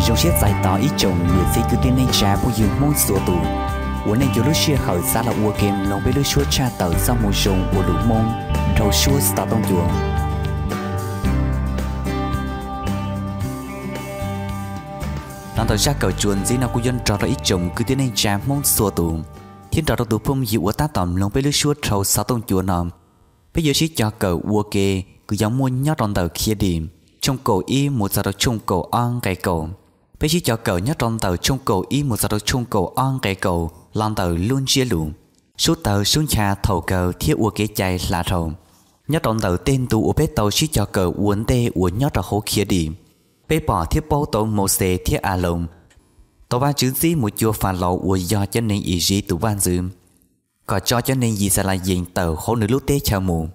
Zoo siab txais tos ib tsoom niam txiv kwv tij neej tsa phooj ywg Hmoob txhua tus uas nej yuav lub sij hawm xav los ua ke mloog peb lub suab tshaj tawm txoj moo zoo ua lus Hmoob dhau suab xov tooj cua. Los ntawm zaj kawm txuas ntxiv no kuj yuav nrog rau ib tsoom kwv tij neej tsa Hmoob txhua tus thiab nrog rau tus phooj ywg uas tab tom mloog peb lub suab dhau xov tooj cua no. Peb yuav sib cog kawm ua ke, kws yog muaj nyob rau ntawm Khiav Dim tshooj kaum ib mus txog rau tshooj kaum ob nqe kaum. Peb sib cog kawm nyob rau ntawm tshooj kaum ib mus txog rau tshooj kaum ob nqe kaum los ntawm lub ntsiab lus sub tawg sub ncha thaum kawg thiab ua kev cai hla dhau. Nyob rau ntawm tej ntu uas peb tau sib cog kawm ua ntej uas nyob rau hauv Khiav Dim, peb pom thiab paub tau Mauxes thiab Aloos tau Vajtswv txib mus cuag Falaus uas yog cov neeg Iziv tus vaj ntxwv, kom tso cov neeg Yixalayees tawm hauv nws lub teb chaws mus.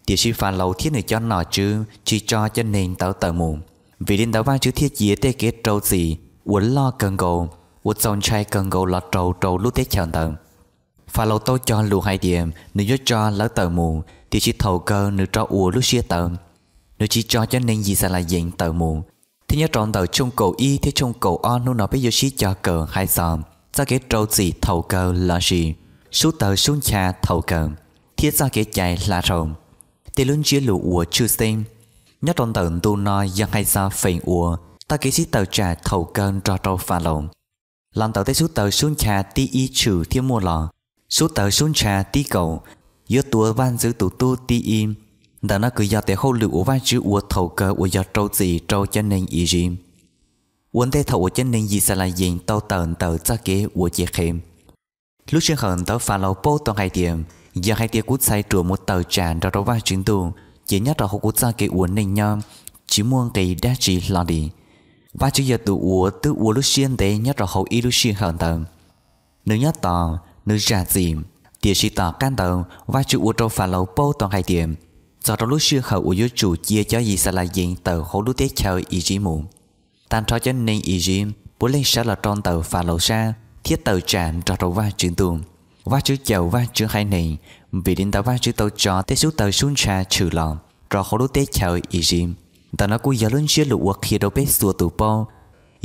Tiam sis Falaus thiab nws cov nom tswv tsis tso cov neeg ntawd tawm mus. Vim li ntawd Vajtswv thiaj cia tej kev rau txim uas loj kawg nkaus, uas txaus ntshai kawg nkaus los raug rau lub teb chaws ntawd. Falaus tau cog lus hais tias nws yuav tso lawv tawm mus, tiam sis thaum kawg nws rov ua lub siab tawv, nws tsis tso cov neeg Yixalayees tawm mus. Thiab nyob rau ntawm tshooj kaum ib thiab tshooj kaum ob hnub no peb yuav sib cog kawm hais txog txoj kev rau txim thaum kawg lossis sub tawg sub ncha thaum kawg thiab txoj kev cai hla dhau. Tej lub ntsiab lus uas tshwj xeeb nyob rau ntawm ntu no yog hais txog feem uas txoj kev sib tawm tsam thaum kawg nrog rau Falaus. Los ntawm tej sub tawg sub ncha tib ib tshwm thiab muaj los, sub tawg sub ncha tib kaum yuav tua vaj ntxwv tus tub tib ib. Ntawm no kws yog tes hauj lwm uas Vajtswv ua thaum kawg uas yog rau txim rau cov neeg Iziv, ua ntej thaum uas cov neeg Yixalayees tau tawm ntawm txoj kev ua cev qhev. Lub sij hawm ntawd Falaus paub tau hais tias, yog hais tias kuv txhais ruam mus tawm tsam nrog rau Vajtswv ntuj, ces nyob rau hauv kuv txoj kev ua neej nyob tsis muaj nqis dab tsi hlo li. Vajtswv yog tus uas twb ua lub siab ntev nyob rau hauv ib lub sij hawm ntawd, nws nyob tos, nws zam txim. Tiam sis tom qab ntawd Vajtswv ua rau Falaus paub tau hais tias, txog rau lub sij hawm uas yuav tsum cia cov Yixalayees tawm hauv lub teb chaws Iziv mus, tag nrho cov neeg Iziv puav leej sawv los rau ntawm Falaus sab thiab tawm tsam nrog rau Vajtswv ntuj. Vajtswv cawm Vajtswv haiv neeg, vim li ntawd Vajtswv tau tso tej sub tawg sub ncha tshwm los rau hauv lub teb chaws Iziv. Ntawm no kuj yog lub ntsiab lus uas qhia rau peb txhua tus paub,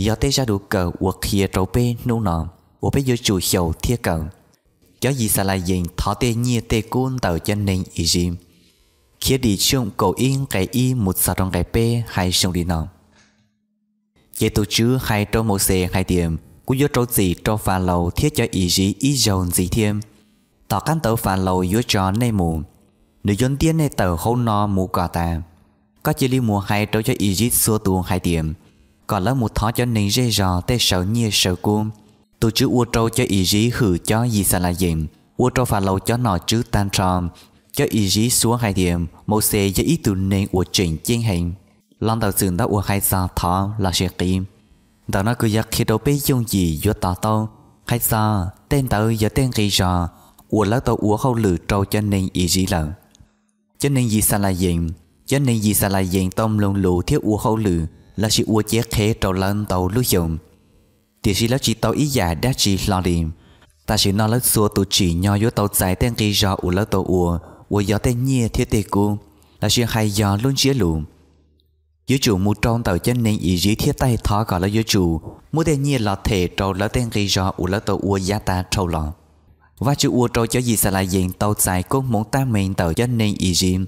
yog tej zaj lus kawm uas qhia rau peb hnub no uas peb yuav tsum xyaum thiab kawm. Cov Yixalayees thov tej nyiaj tej kub ntawm cov neeg Iziv. Khiav Dim tshooj kaum ib nqe ib mus txog rau nqe peb hais zoo li no: Ces tus TSWV hais rau Mauxes hais tias, kuv yuav rau txim rau Falaus thiab cov Iziv ib zaug ntxiv thiab. Tom qab ntawd Falaus yuav tso nej mus, nws yuav ntiab nej tawm hauv no mus kom tas. Koj cia li mus hais rau cov Iziv txhua tus hais tias, kom lawv mus thov cov neeg zej zog tej saw nyiaj saw kub. Tus TSWV ua rau cov Iziv hwm cov Yixalayees, ua rau Falaus cov nom tswv tag nrho cov Iziv suav hais tias Mauxes yog ib tug neeg uas tseem ceeb heev. Los ntawm txwm ntawd uas hais txog thov lossis qiv, ntawm no kws yog qhia rau peb yooj yim yuav to taub. Hais txog tej ntawd yog tej nqi zog uas lawv tau ua hauj lwm rau cov neeg Iziv lawm. Cov neeg Yixalayees, cov neeg Yixalayees tau mloog lus thiab ua hauj lwm lossis ua cev qhev rau lawv ntau lub xyoo, tiam sis lawv tsis tau ib yam dab tsi hlo li. Tam sim no lawv txhua tus tsim nyog yuav tau txais tej nqi zog uas lawv tau ua, uas yog tej nyiaj thiab tej kub, lossis hais yog lub ntsiab lus, yuav tsum mus rau ntawm cov neeg Iziv thiab taij thov kom lawv yuav tsum muab tej nyiaj los them rau lawv tej nqi zog uas lawv tau ua yav tas dhau los. Vajtswv ua rau cov Yixalayees tau txais koob hmoov tab meeg ntawm cov neeg Iziv,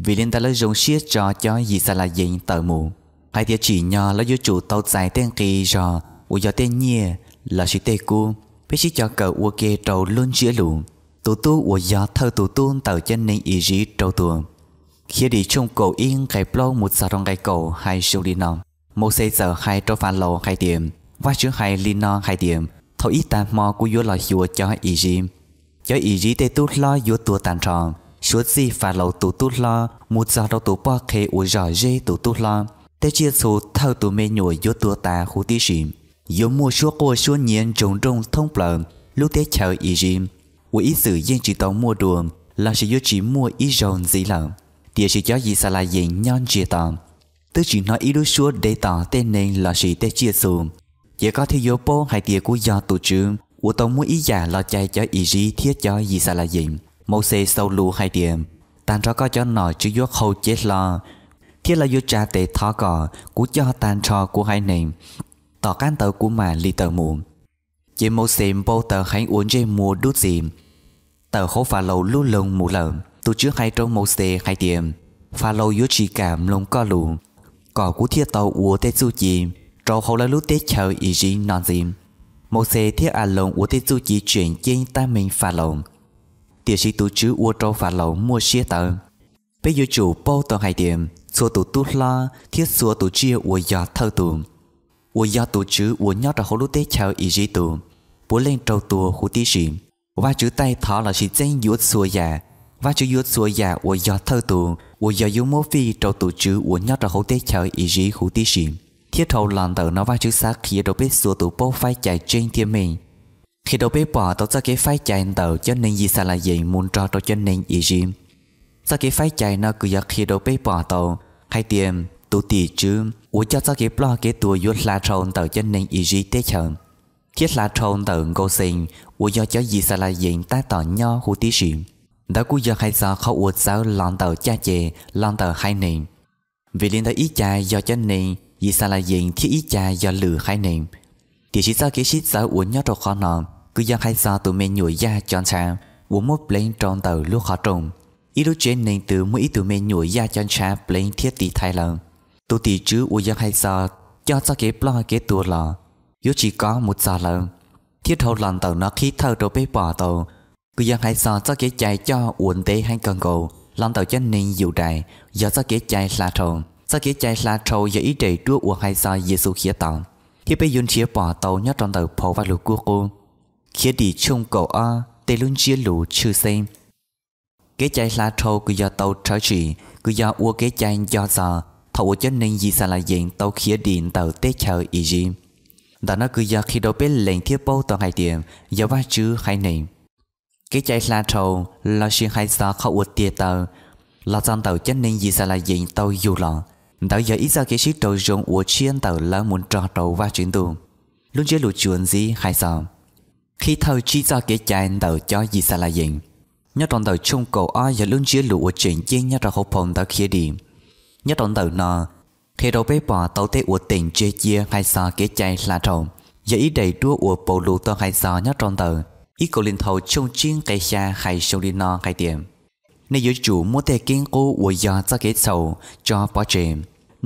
vim li ntawd lawv zoo siab tso cov Yixalayees tawm mus, hais tias tsim nyog lawv yuav tsum tau txais tej nqi zog uas yog tej nyiaj lossis tej kub. Peb sib cog kawm ua ke rau lub ntsiab lus, tus tub uas yog thawj tus tub ntawm cov neeg Iziv raug tua. Khiav Dim tshooj kaum ib nqe plaub mus txog rau nqe kaum hais zoo li no: Mauxes txawm hais rau Falaus hais tias, Vajtswv hais li no hais tias, thaum ib tag hmo kuv yuav los xyuas cov Iziv. Cov Iziv tej tub hlob yuav tuag tag nrho, suav txij Falaus tus tub hlob mus txog rau tus poj qhe uas zom zeb tus tub hlob. Tej tsiaj txhu thawj tus me nyuam yuav tuag tas huv tib si. Yuav muaj suab quaj suab nyiav ntsoog nrooj thoob plaws lub teb chaws Iziv, uas ib txwm yeej tsis tau muaj dua lossis yuav tsis muaj ib zaug ntxiv lawm. Tiam sis cov Yixalayees nyob ntsiag to, twb tsis hnov ib lub suab de tos tej neeg lossis tej tsiaj txhu. Ces koj thiaj yuav paub hais tias kuv yog tus TSWV uas tau muab ib yam los cais cov Iziv thiab cov Yixalayees. Mauxes xaus lus hais tias, tag nrho koj cov nom tswv yuav qhau cev hlo, thiab lawv yuav tsa tes thov kom kuv coj tag nrho kuv haiv neeg tom qab ntawd kuv mam li tawm mus. Ces Mauxes npau taws heev ua ntsej muag dub txi, tawm hauv Falaus lub loog mus lawm. Tus TSWV hais rau Mauxes hais tias, Falaus yuav tsis kam mloog koj lus, kom kuv thiaj tau ua tej txuj ci rau hauv lawv lub teb chaws Iziv no ntxiv. Mauxes thiab Aloos ua tej txuj ci tseem ceeb tab meeg Falaus, tiam sis tus TSWV ua rau Falaus muaj siab tawv. Peb yuav tsum paub tau hais tias txhua tus tub hlob thiab txhua tus tsiaj uas yog thawj tus, uas yog tus TSWV uas nyob rau hauv lub teb chaws Iziv tus, puav leej raug tua huv tib si. Vajtswv taij thov lossis txeeb yuav txhua yam. Vajtswv yuav txhua yam uas yog thawj tus uas yog yuav muab fij rau tus TSWV uas nyob rau hauv teb chaws Iziv huv tib si. Thiab dhau los ntawm no Vajtswv xav qhia rau peb txhua tus paub faib cai tseeb thiab meej, qhia rau peb pom tau txoj kev faib cai ntawm cov neeg Yixalayees mus nrog rau cov neeg Iziv. Txoj kev faib cai no kws yog qhia rau peb pom tau hais tias tus tim tswv uas coj txoj kev ploj kev tuag yuav hla dhau ntawm cov neeg Iziv teb chaws, thiab hla dhau ntawm Nkauxees uas yog cov Yixalayees tab tom nyob huv tib si. Ntawd kuj yog hais txog qhov uas txawv los ntawm caj ces los ntawm haiv neeg, vim li ntawd ib cag yog cov neeg Yixalayees thiab ib cag yog lwm haiv neeg. Tiam sis txoj kev sib txawv uas nyob rau qhov no kws yog hais txog tus me nyuam yaj cov ntshav uas muab pleev rau ntawm lub qhov rooj. Ib lub tsev neeg twg muaj ib tug me nyuam yaj cov ntshav pleev thiab tiv thaiv lawm, tus tim tswv uas yog hais txog coj txoj kev ploj kev tuag los yuav tsis kov mus txog lawm. Thiab dhau los ntawm no qhib thawj rau peb pom tau kws yog hais txog txoj kev cai coj uas ntev heev kawg nkaus los ntawm cov neeg Yudais yog txoj kev cai hla dhau. Txoj kev cai hla dhau yog ib daim duab uas hais txog Yexus Khiav Tos, thiab peb yuav nrhiav pom tau nyob rau ntawm phau Vajluskub Qub, Khiavdim tshooj kaum ob tej lub ntsiab lus tshwj xeeb. Kev cai hla dhau kws yog tau rhawv tsim kws yog ua kev cai nco txog thaum uas cov neeg Yixalayees tau khiav dim ntawm teb chaws Iziv. Ntawm no kws yog qhia rau peb lees thiab paub tau hais tias yog Vajtswv haiv neeg. Kev cai hla dhau lossis hais txog qhov uas tiag taw los txog ntawm cov neeg Yixalayees tau yug los, ntawd yog ib txoj kev sib raug zoo uas tshiab ntawm lawv mus nrog rau Vajtswv Ntuj. Lub ntsiab lus tsuas ntxiv hais txog qhib thawj tsib txoj kev cai ntawm cov Yixalayees. Nyob rau ntawm tshooj kaum ob yog lub ntsiab lus uas tseem ceeb nyob rau hauv phau ntawv Khiavdim. Nyob rau ntawm no qhia rau peb pom tau tej uas teem tseg cia hais txog kev cai hla dhau, yog ib daim duab uas Paulus tau hais txog nyob rau ntawm ib Kauleethaus tshooj tsib nqe xya hais zoo li no hais tias, nej yuav tsum muab tej keeb qub uas yog txoj kev txhaum tso pov tseg,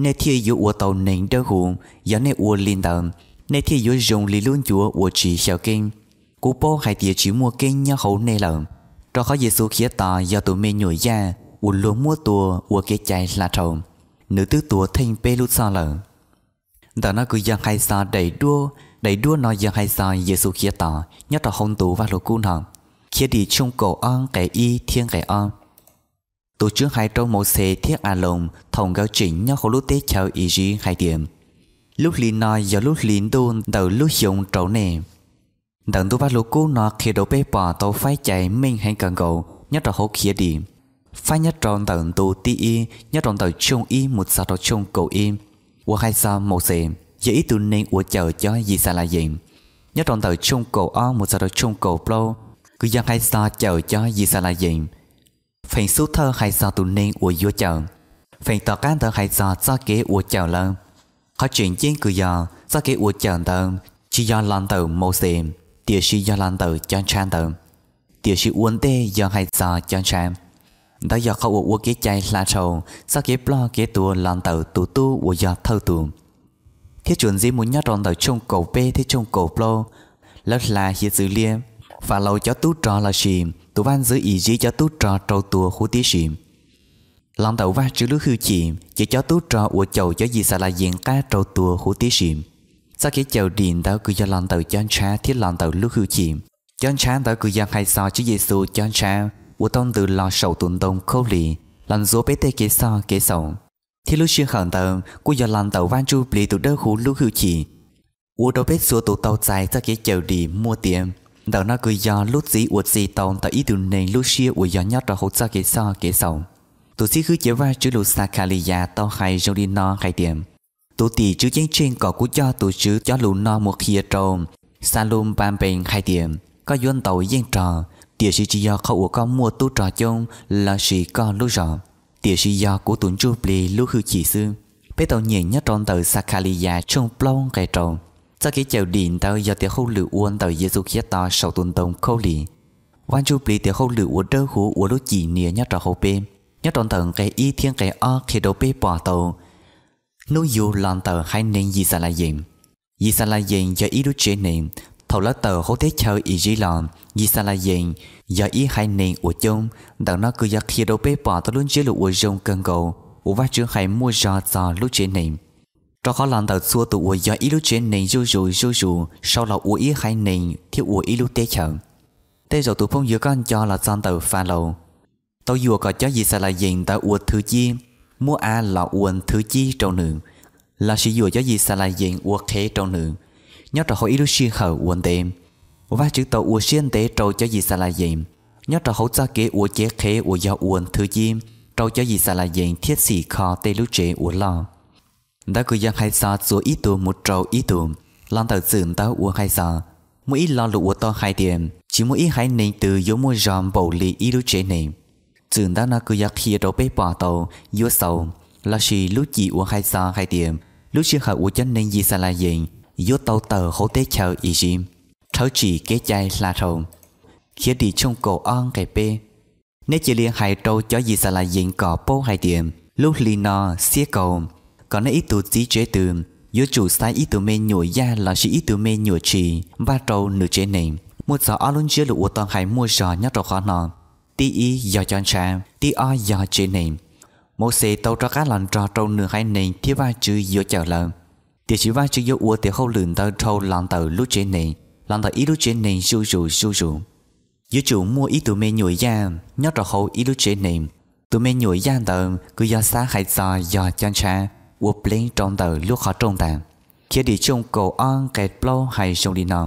nej thiaj yuav ua tau neeg dawb huv. Yog nej ua li ntawd, nej thiaj yuav zoo li lub ncuav uas tsis xyaw keeb. Kuv paub hais tias tsis muaj keeb nyob hauv nej lawm, rau qhov Yexus Khiav Tos yog tus me nyuam yaj uas luag muab tua ua kev cai hla dhau, nws twb tuag theej peb lub txhoj lawm. Ntawm no kws yog hais txog daim duab, daim duab no yog hais txog Yexus Khiav Tos nyob rau hauv ntu Vajluskub no, Khiavdim tshooj kaum ob nqe ib thiab nqe ob. Tus Tswv hais rau Mauxes thiab Aloos thaum nkawd tseem nyob hauv lub teb chaws Iziv hais tias, lub hli no yog lub hli ntuj ntawm lub xyoo rau nej. Ntawm ntu Vajluskub no qhia rau peb pom tau faib cai meej heev kawg nkaus nyob rau hauv Khiavdim, faib nyob rau ntawm ntu tib ib nyob rau ntawm tshooj ib mus txog rau tshooj kaum ib, uas hais txog Mauxes yog ib tug neeg uas cawm cov Yixalayees. Nyob rau ntawm tshooj kaum ob mus txog rau tshooj kaum plaub kws yog hais txog cawm cov Yixalayees, feem xub thawj hais txog tus neeg uas yuav cawm, feem tom qab ntawd hais txog txoj kev uas cawm lawv. Qhov tseem ceeb kws yog txoj kev uas cawm ntawd tsis yog los ntawm Mauxes, tiam sis yog los ntawm cov ntshav ntawd, tiam sis ua ntej yog hais txog cov ntshav. Ntawd yog qhov uas ua kev cai hla dhau txoj kev ploj kev tuag los ntawm tus tub uas yog thawj tus. Thiab tsuas ntxiv mus nyob rau ntawm tshooj kaum peb thiab tshooj kaum plaub, lawv hla hiav txwv liab, Falaus cov tub rog lossis tus vaj ntxwv Iziv cov tub rog raug tua huv tib si. Los ntawm Vajtswv lub hwj chim ces cov tub rog uas caum cov Yixalayees qab raug tua huv tib si. Txoj kev cawm dim ntawd kws yog los ntawm cov ntshav thiab los ntawm lub hwj chim. Cov ntshav ntawd kws yog hais txog Tswv Yexus cov ntshav uas tau ntws los saum tus ntoo khaub lig los ntxuav peb tej kev txhoj kev xaus. Thiab lub sij hawm ntawd kuj yog los ntawm Vaj Ntsujplig tus Dawbhuv lub hwj chim, ua rau peb txhua tus tau txais txoj kev cawm dim muaj tiav. Ntawm no kws yog lub txiv uas txi tau ntawm ib tug neeg lub siab uas yog nyob rau hauv txoj kev txhoj kev xaus. Tus Txiv Hwj Chim Vajtswv lus Xakhaliyas tau hais zoo li no hais tias, tus tim tswv ceeb tsheej kom kuv coj tus Tswv cov lus no mus qhia rau Xalupanpees hais tias, koj yuav ntaus yeej rog, tiam sis tsis yog qhov uas koj muaj tub rog coob lossis koj lub zos, tiam sis yog kuv tus ntsuj plig lub hwj chim xwb. Peb tau nyeem nyob rau ntawm Xakhaliyas tshooj plaub nqe rau. Txoj kev cawm dim ntawd yog tiam hauj lwm ua ntawm Yexus Khetos saum tus ntoo khaub lig. Vaj Ntsujplig tiam hauj lwm uas dawb huv ua lub cim nias nyob rau hauv peb. Nyob rau ntawm nqe ib thiab nqe ob qhia rau peb pom tau hnub yug los ntawm haiv neeg Yixalayees. Yixalayees yog ib lub tsev neeg. Thaum lawv tawm hauv teb chaws Iziv los, Yixalayees yog ib haiv neeg uas coob. Ntawm no kws yog qhia rau peb pom tau lub ntsiab lus uas zoo kawg nkaus uas Vajtswv hais muaj zog txog lub tsev neeg, rau qhov los ntawm txhua tus uas yog ib lub tsev neeg zuj zus zuj zus sau los ua ib haiv neeg thiab ua ib lub teb chaws. Tej zaum tus phooj ywg koj nco los txog ntawm Falaus tau yuam kom cov Yixalayees ntawd ua thwv cib, muab av los ua thwv cib rau nws, lossis yuam cov Yixalayees ua qhev rau nws. Nyob rau hauv ib lub sij hawm ua ntev, Vajtswv tau ua siab ntev rau cov Yixalayees nyob rau hauv txoj kev ua cev qhev uas yog ua thwv cib rau cov Yixalayees thiab txhim kho tej lub tsev uas loj. Ntawd kws yog hais txog txuas ib tug mus rau ib tug. Los ntawm txwm ntawd uas hais txog, muaj ib lo lus uas tau hais tias tsis muaj ib haiv neeg twg yuav muaj zog npaum li ib lub tsev neeg. Txwm ntawd no kws yog qhia rau peb pom tau yuav xaus, lossis lub cim uas hais txog hais tias lub sij hawm uas cov neeg Yixalayees yuav tau tawm hauv teb chaws Iziv, rhawv tsim kev cai hla dhau. Khiav dim tshooj kaum ob nqe peb. Neb cia li hais rau cov Yixalayees kom paub hais tias lub hli no xiab kaus, kom neb ib tug txiv tsev twg yuav tsum xaiv ib tug me nyuam yaj lossis ib tug me nyuam tshis npaj rau nws tsev neeg. Muaj txog ob lub ntsiab lus uas tau hais muaj zog nyob rau qhov no. Tib ib yog cov ntshav, tib ob yog tsev neeg. Mauxes tau rov qab los nrog rau nws haiv neeg thiab Vajtswv yuav cawm lawv, tiam sis Vajtswv yuav ua tes hauj lwm ntawd dhau los ntawm lub tsev neeg, los ntawm ib lub tsev neeg zuj zus zuj zus. Yuav tsum muaj ib tug me nyuam yaj nyob rau hauv ib lub tsev neeg. Tus me nyuam yaj ntawd kws yog xav hais txog yog cov ntshav uas pleev rau ntawm lub qhov rooj ntag. Khiav dim tshooj kaum ob nqe plaub hais zoo li no: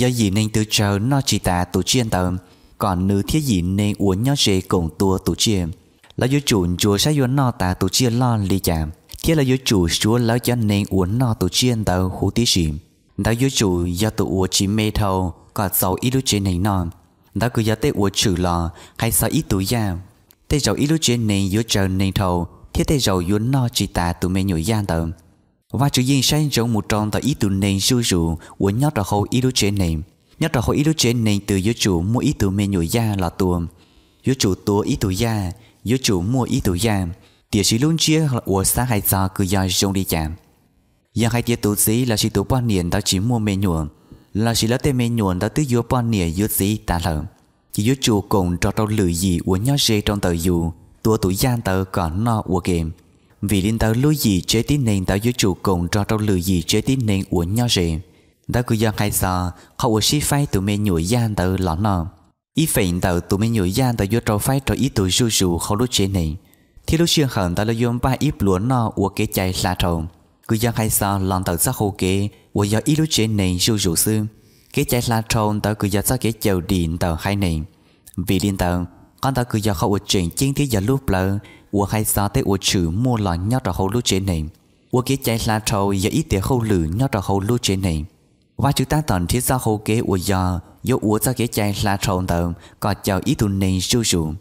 Yog yim neeg twg tsaws noj tsis tas tus tsiaj ntawd, kom nws thiab yim neeg uas nyob ze koom tua tus tsiaj. Lawv yuav tsum ntsuas saib yuav noj tas tus tsiaj loj li cas, thiab lawv yuav tsum suav lawv cov neeg uas noj tus tsiaj ntawd huv tib si. Ntawd yuav tsum yog tus uas tsis me dhau kom txaus ib lub tsev neeg noj. Ntawd kws yog tej uas tshwm los hais txog ib tug yaj. Tej zaum ib lub tsev neeg yuav tsaws neeg dhau, thiab tej zaum yuav noj tsis tas tus me nyuam yaj ntawd. Vajtswv yeej saib ntsoov mus rau ntawm ib tug neeg zuj zus uas nyob rau hauv ib lub tsev neeg. Nyob rau hauv ib lub tsev neeg twg yuav tsum muaj ib tug me nyuam yaj los tua. Yuav tsum tua ib tug yaj, yuav tsum muaj ib tug yaj, tiam sis lub ntsiab uas xav hais txog kws yog zoo li cas? Yog hais tias tus txiv lossis tus poj niam ntawd tsis muaj me nyuam, lossis lawv tej me nyuam ntawd twb yuav poj niam yuav txiv tas lawm, ces yuav tsum koom nrog rau lwm yim uas nyob ze rau ntawm yus tua tus yaj ntawd kom noj ua ke. Vim li ntawd lub yim tsev tib neeg ntawd yuav tsum koom nrog rau lwm yim tsev tib neeg uas nyob ze. Ntawd kws yog hais txog qhov uas sib faib tus me nyuam yaj ntawd los noj. Ib feem ntawm tus me nyuam yaj ntawd yuav rau faib rau ib tug zuj zus hauv lub tsev neeg, thiab lub sij hawm ntawd lawv yuav npaj ib pluas noj ua kev cai hla dhau, kws yog hais txog los ntawm txoj hau kev uas yog ib lub tsev neeg zuj zus xwb. Kev cai hla dhau ntawd kws yog txoj kev cawm dim ntawm haiv neeg. Vim li ntawd, qhov ntawd kws yog qhov uas tseem ceeb thiab yog lub plawv uas hais txog tej uas tshwm muaj los nyob rau hauv lub tsev neeg. Ua kev cai hla dhau yog ib tes hauj lwm nyob rau hauv lub tsev neeg. Vajtswv tab tom nrhiav txoj hau kev uas yog yuav ua txoj kev cai hla dhau ntawd kom cawm ib tug neeg zuj zus.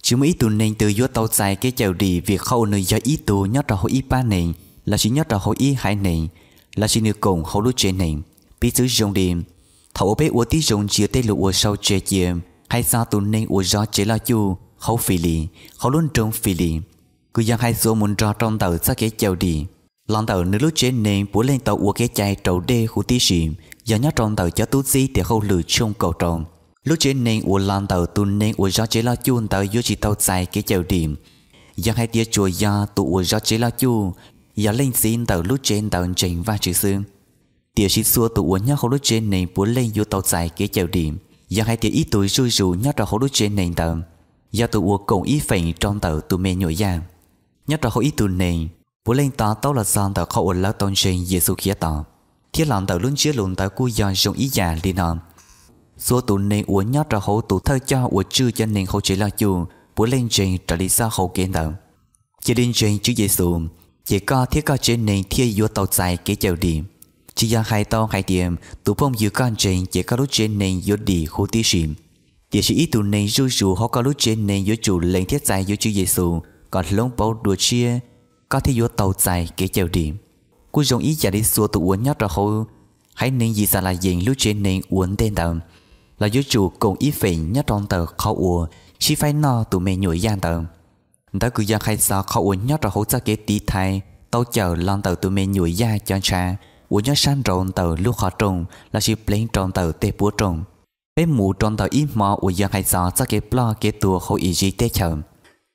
Tsis muaj ib tug neeg twg yuav tau txais kev cawm dim vim qhov uas nws yog ib tug nyob rau hauv ib pab neeg, lossis nyob rau hauv ib haiv neeg, lossis nws koom hauv lub tsev neeg. Piv txwv zoo li, thaum uas peb ua tib zoo ntsia tej lus uas sau tseg cia hais txog tus neeg uas zov tsev loj cuj hauv Filis, hauv lub nroog Filis, kws yog hais txuas mus nrog rau ntawm txoj kev cawm dim, los ntawm nws lub tsev neeg puav leej tau ua kev cai raus dej huv tib si, yog nyob rau ntawm cov tub txib tes hauj lwm tshooj kaum rau. Lub tsev neeg uas los ntawm tus neeg uas zov tsev loj cuj ntawd yuav tsis tau txais kev cawm dim, yog hais tias tsuas yog tus uas zov tsev loj cuj, yog leej txiv ntawm lub tsev ntawd ntseeg Vajtswv xwb. Tiam sis txhua tus uas nyob hauv lub tsev neeg puav leej yuav tau txais kev cawm dim, yog hais tias ib tug zuj zus nyob rau hauv lub tsev neeg ntawd yog tus uas koom ib feem rau ntawm tus me nyuam yaj. Nyob rau hauv ib tug neeg, puav leej to taub los txog ntawm qhov uas lawv tau ntseeg Yexus Khetos, thiab los ntawm lub ntsiab lus ntawd kuj yog zoo ib yam li no. Txhua tus neeg uas nyob rau hauv tus thawj coj uas tswj cov neeg hauv tsev loj cuj puav leej ntseeg raws li txoj hau kev ntawd. Cia li ntseeg Tswv Yexus, ces koj thiab koj tsev neeg thiaj yuav tau txais kev cawm dim. Tsis yog hais tau hais tias tus phooj ywg koj ntseeg ces koj lub tsev neeg yuav dim huv tib si. Tiam sis ib tug neeg zuj zus hauv koj lub tsev neeg yuav tsum lees thiab txais yuav Tswv Yexus kom hloov pauv dua tshiab, koj thiaj yuav tau txais kev cawm dim. Kuj zoo ib yam li txhua tus uas nyob rau hauv Haiv neeg Yixalayees lub tsev neeg ua ntej ntawd, lawv yuav tsum koom ib feem nyob rau ntawm qhov uas sib faib noj tus me nyuam yaj ntawd. Ntawd kws yog hais txog qhov uas nyob rau hauv txoj kev tiv thaiv tau cawm los ntawm tus me nyuam yaj cov ntshav uas nyob sab nraud ntawm lub qhov rooj lossis pleev rau ntawm tej puab rooj. Peb mus rau ntawm ib hmo uas yog hais txog txoj kev ploj kev tuag hauv Iziv teb chaws.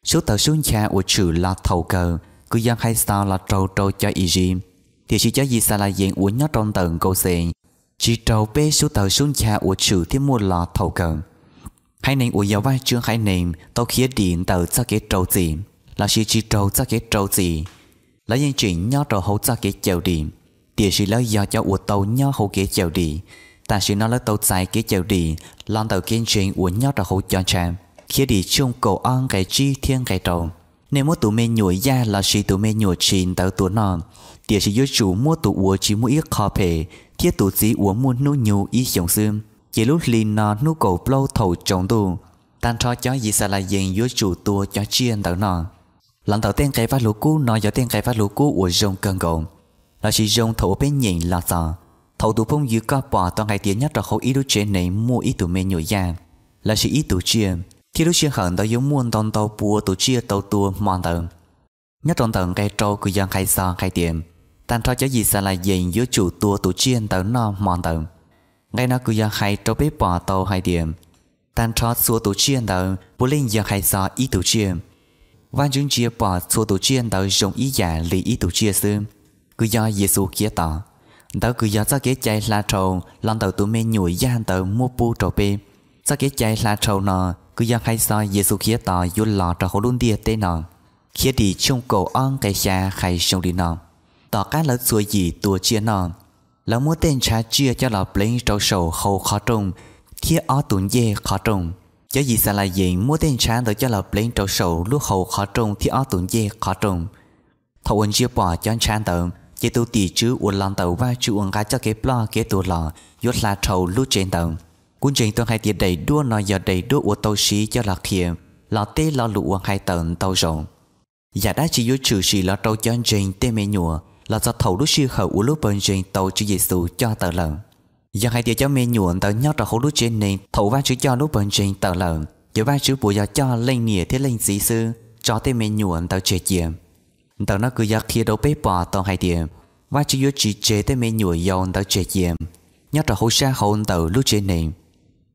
Sub tawg sub ncha uas tshwm los thaum kawg kws yog hais txog los raug rau cov Iziv, tiam sis cov Yixalayees uas nyob rau ntawm Nkauxes tsis raug peb sub tawg sub ncha uas tshwm thiab muaj los thaum kawg. Haiv neeg uas yog Vajtswv haiv neeg tau khiav dim ntawm txoj kev rau txim, lossis tsis raug txoj kev rau txim. Lawv yeej tseem nyob rau hauv txoj kev cawm dim, tiam sis lawv yog cov uas tau nyob hauv kev cawm dim. Tam sim no lawv tau txais kev cawm dim los ntawm kev ntseeg uas nyob rau hauv cov ntshav. Khiavdim tshooj kaum ob nqe tsib thiab nqe rau. Nej muab tus me nyuam yaj lossis tus me nyuam tshis ntawd tua noj, tiam sis yuav tsum muab tus uas tsis muaj ib qho phem thiab tus txiv uas muaj hnub nyoog ib xyoos xwb. Ces lub hli no hnub kaum plaub thaum tsaus ntuj, tag nrho cov Yixalayees yuav tsum tua cov tsiaj ntawd noj. Los ntawm tej nqe Vajluskub no yog tej nqe Vajluskub uas zoo kawg nkaus, lossis zoo thaum uas peb nyeem los txog. Thaum tus phooj ywg koj pom tau hais tias nyob rau hauv ib lub tsev neeg muaj ib tug me nyuam yaj, lossis ib tug tsiaj, thiab lub sij hawm ntawd yuav muaj ntau ntau pua tus tsiaj tau tua hmo ntawd. Nyob rau ntawm nqe rau kws yog hais txog hais tias, tag nrho cov Yixalayees yuav tsum tua tus tsiaj ntawd noj hmo ntawd. Nqe no kws yog hais rau peb pom tau hais tias, tag nrho txhua tus tsiaj ntawd puav leej yog hais txog ib tug tsiaj. Vajtswv ntsia pom txhua tus tsiaj ntawd zoo ib yam li ib tug tsiaj xwb, kws yog Yexus Khiav Tos. Ntawd kws yog txoj kev cai hla dhau los ntawm tus me nyuam yaj ntawd muab pub rau peb. Txoj kev cai hla dhau no kws yog hais txog Yexus Khiav Tos yuav los rau hauv lub ntiaj teb no. Khiavdim tshooj kaum ob nqe xya hais zoo li no: Tom qab lawv txhua yim tua tsiaj noj, lawv muab tej ntshav tsiaj coj los pleev rau saum hau qhov rooj thiab ob tug ncej qhov rooj. Cov Yixalayees muab tej ntshav ntawd coj los pleev rau saum lub hau qhov rooj thiab ob tug ncej qhov rooj. Thaum uas ntsia pom cov ntshav ntawd, ces tus tim tswv uas los ntawm Vajtswv uas nqa txoj kev ploj kev tuag los yuav hla dhau lub tsev ntawd. Kuv ntseeg tau hais tias daim duab no yog daim duab uas tau siv coj los qhia los teb lo lus uas hais tawm ntau zaus. Yam dab tsi yuav tshwm sim los rau cov ntseeg tej me nyuam los txog thaum lub sij hawm uas lub Pawg Ntseeg tau Tswv Yexus coj tawm lawm? Yog hais tias cov me nyuam ntawd nyob rau hauv lub tsev neeg thaum Vajtswv coj lub Pawg Ntseeg tawm lawm, ces Vajtswv puas yog coj leej niam thiab leej txiv xwb tso tej me nyuam ntawd tseg cia? Ntawm no kws yog qhia rau peb pom tau hais tias, Vajtswv yuav tsis tseg tej me nyuam yaus ntawd tseg cia. Nyob rau hauv sab hauv ntawm lub tsev neeg,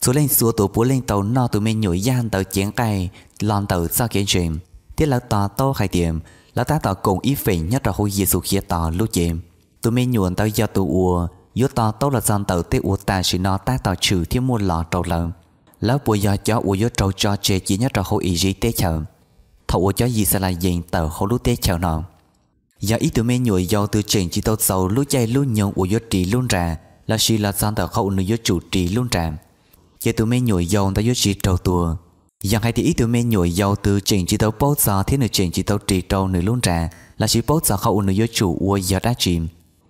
txhua leej txhua tus puav leej tau noj tus me nyuam yaj ntawd cev nqaij los ntawm txoj kev ntseeg, thiab lawv to taub hais tias lawv tab tom koom ib feem nyob rau hauv Yexus Khiav Tos lub cev. Tus me nyuam ntawd yog tus uas yuav to taub los txog ntawm tej uas tam sim no tab tom tshwm thiab muaj los rau lawv. Lawv puas yog cov uas yuav raug tso tseg cia nyob rau hauv Iziv teb chaws thaum uas cov Yixalayees tawm hauv lub teb chaws no? Yog ib tug me nyuam yaus twg tseem tsis tau txaus lub caij lub nyoog uas yuav ris lub nra, lossis los txog ntawm qhov uas nws yuav tsum ris lub nra, ces tus me nyuam yaus ntawd yuav tsis raug tuag. Yog hais tias ib tug me nyuam yaus twg tseem tsis tau paub txog thiab nws tseem tsis tau ris rau nws lub nra, lossis paub txog qhov uas nws yuav tsum ua yog dab tsi,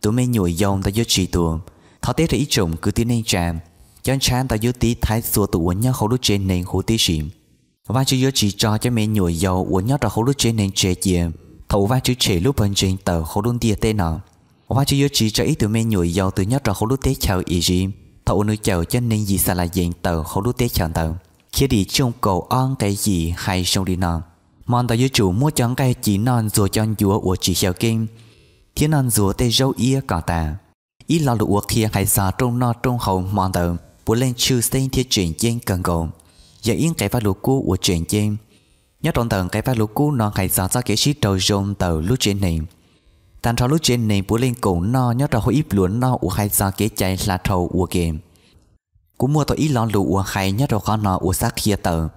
tus me nyuam yaus ntawd yuav tsis tuag. Thov teb rau ib tsoom kwv tij neej tsa, cov ntshav ntawd yuav tiv thaiv txhua tus uas nyob hauv lub tsev neeg huv tib si. Vajtswv yuav tsis tso cov me nyuam yaus uas nyob rau hauv lub tsev neeg tseg cia thaum uas Vajtswv tshem lub Pawg Ntseeg tawm hauv lub ntiaj teb no. Vajtswv yuav tsis tso ib tug me nyuam yaus twg nyob rau hauv lub teb chaws Iziv thaum uas nws cawm cov neeg Yixalayees tawm hauv lub teb chaws ntawd. Khiavdim tshooj kaum ob nqe yim hais zoo li no: Hmo ntawd yuav tsum muab cov nqaij ci noj ntxuag cov ncuav uas tsis xyaw keeb, thiab noj ntxuag tej zaub iab kom tas. Ib lo lus uas qhia hais txog rooj noj rooj haus hmo ntawd puav leej tshwj xeeb thiab tseem ceeb kawg nkaus, yog ib nqe Vajluskub uas tseem ceeb. Nyob rau ntawm nqe Vajluskub no hais txog txoj kev sib raug zoo ntawm lub tsev neeg. Tag nrho lub tsev neeg puav leej koom noj nyob rau hauv ib pluas noj uas hais txog kev cai hla dhau ua ke. Kuv muaj tau ib lo lus uas hais nyob rau qhov no uas xav qhia tawm,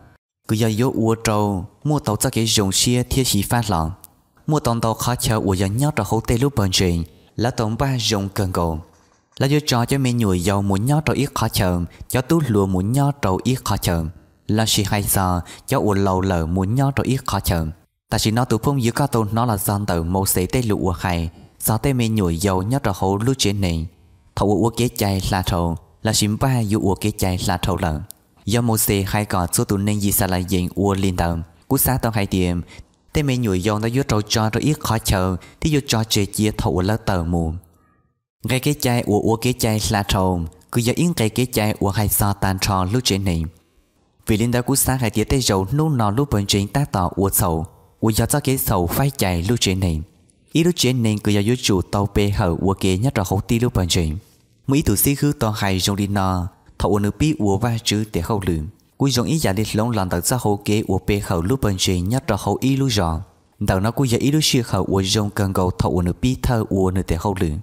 kws yog yuav ua rau muaj tau txoj kev zoo siab thiab xyiv fab hlo. Muaj tau ntau qhov chaw uas yog nyob rau hauv tej lub Pawg Ntseeg, lawv tau npaj zoo kawg nkaus. Lawv yuav tso cov me nyuam yaus mus nyob rau ib qhov chaw, cov tub hluas mus nyob rau ib qhov chaw, lossis hais txog cov uas laus lawm mus nyob rau ib qhov chaw. Tam sim no tus phooj ywg koj tau hnov los txog ntawm Mauxes tej lus uas hais txog tej me nyuam yaus nyob rau hauv lub tsev neeg thaum uas ua kev cai hla dhau, lossis npaj yuav ua kev cai hla dhau lawm. Yog Mauxes hais kom txhua tus neeg Yixalayees ua li ntawd, kuv xav tau hais tias tej me nyuam yaus ntawd yuav raug tso rau ib qhov chaw thiab yuav tso tseg cia thaum uas lawv tawm mus. Nqe kev cai uas ua kev cai hla dhau kws yog ib nqe kev cai uas hais txog tag nrho lub tsev neeg. Vim li ntawd kuv xav hais tias tej zaum hnub no lub pawg ntseeg tab tom ua txhaum uas yog txoj kev txhaum faib cais lub tsev neeg. Ib lub tsev neeg kws yog yuav tsum tau pe hawm ua ke nyob rau hauv tib lub pawg ntseeg. Muaj ib tug xib hwb tau hais zoo li no thaum uas nws pib ua Vajtswv tes hauj lwm, kuj zoo ib yam li hloov los ntawm txoj hau kev uas pe hawm lub pawg ntseeg nyob rau hauv ib lub zos. Ntawm no kuj yog ib lub sij hawm uas zoo kawg nkaus thaum uas nws pib thawj ua nws tes hauj lwm.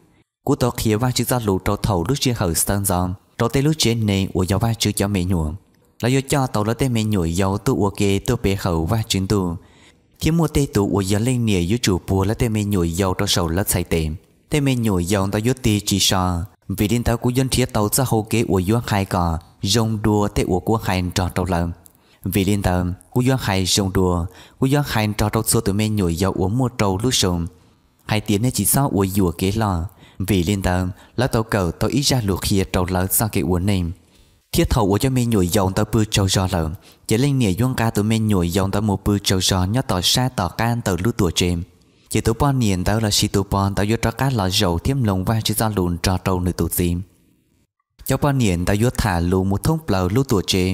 Kuv tau qhia Vajtswv txoj lus rau thaum lub sij hawm sawv ntxov rau tej lub tsev neeg uas yog Vajtswv cov me nyuam. Lawv yuav coj tau lawv tej me nyuam yaus tuaj ua ke tuaj pe hawm Vajtswv Ntuj, thiab muaj tej tus uas yog leej niam yuav tsum puag lawv tej me nyuam yaus rau saum lawv txhais tes. Tej me nyuam yaus ntawd yuav tig tsis so. Vim li ntawd kuv yuav nrhiav tau txoj hau kev uas yuav hais kom zoo dua tej uas kuv hais nrog rau lawv. Vim li ntawd kuv yuav hais zoo dua, kuv yuav hais nrog rau txhua tus me nyuam yaus uas muaj rau lub xyoo, hais tias nej tsis txhob ua yuam kev loj. Vim li ntawd lawv tau kawm tau ib zaj lus qhia rau lawv txoj kev ua neej. Thiab thaum uas cov me nyuam yaus ntawd pw tsaug zog lawm, ces leej niam yuav nqa tus me nyuam yaus ntawd mus pw tsaug zog nyob tom sab tom qab ntawm lub tuam tsev. Ces tus poj niam ntawd lossis tus pog ntawd yuav rov qab los zaum thiab mloog Vajtswv txoj lus nrog rau nws tus txiv. Cov poj niam ntawd yuav tham lus mus thoob plaws lub tuam tsev,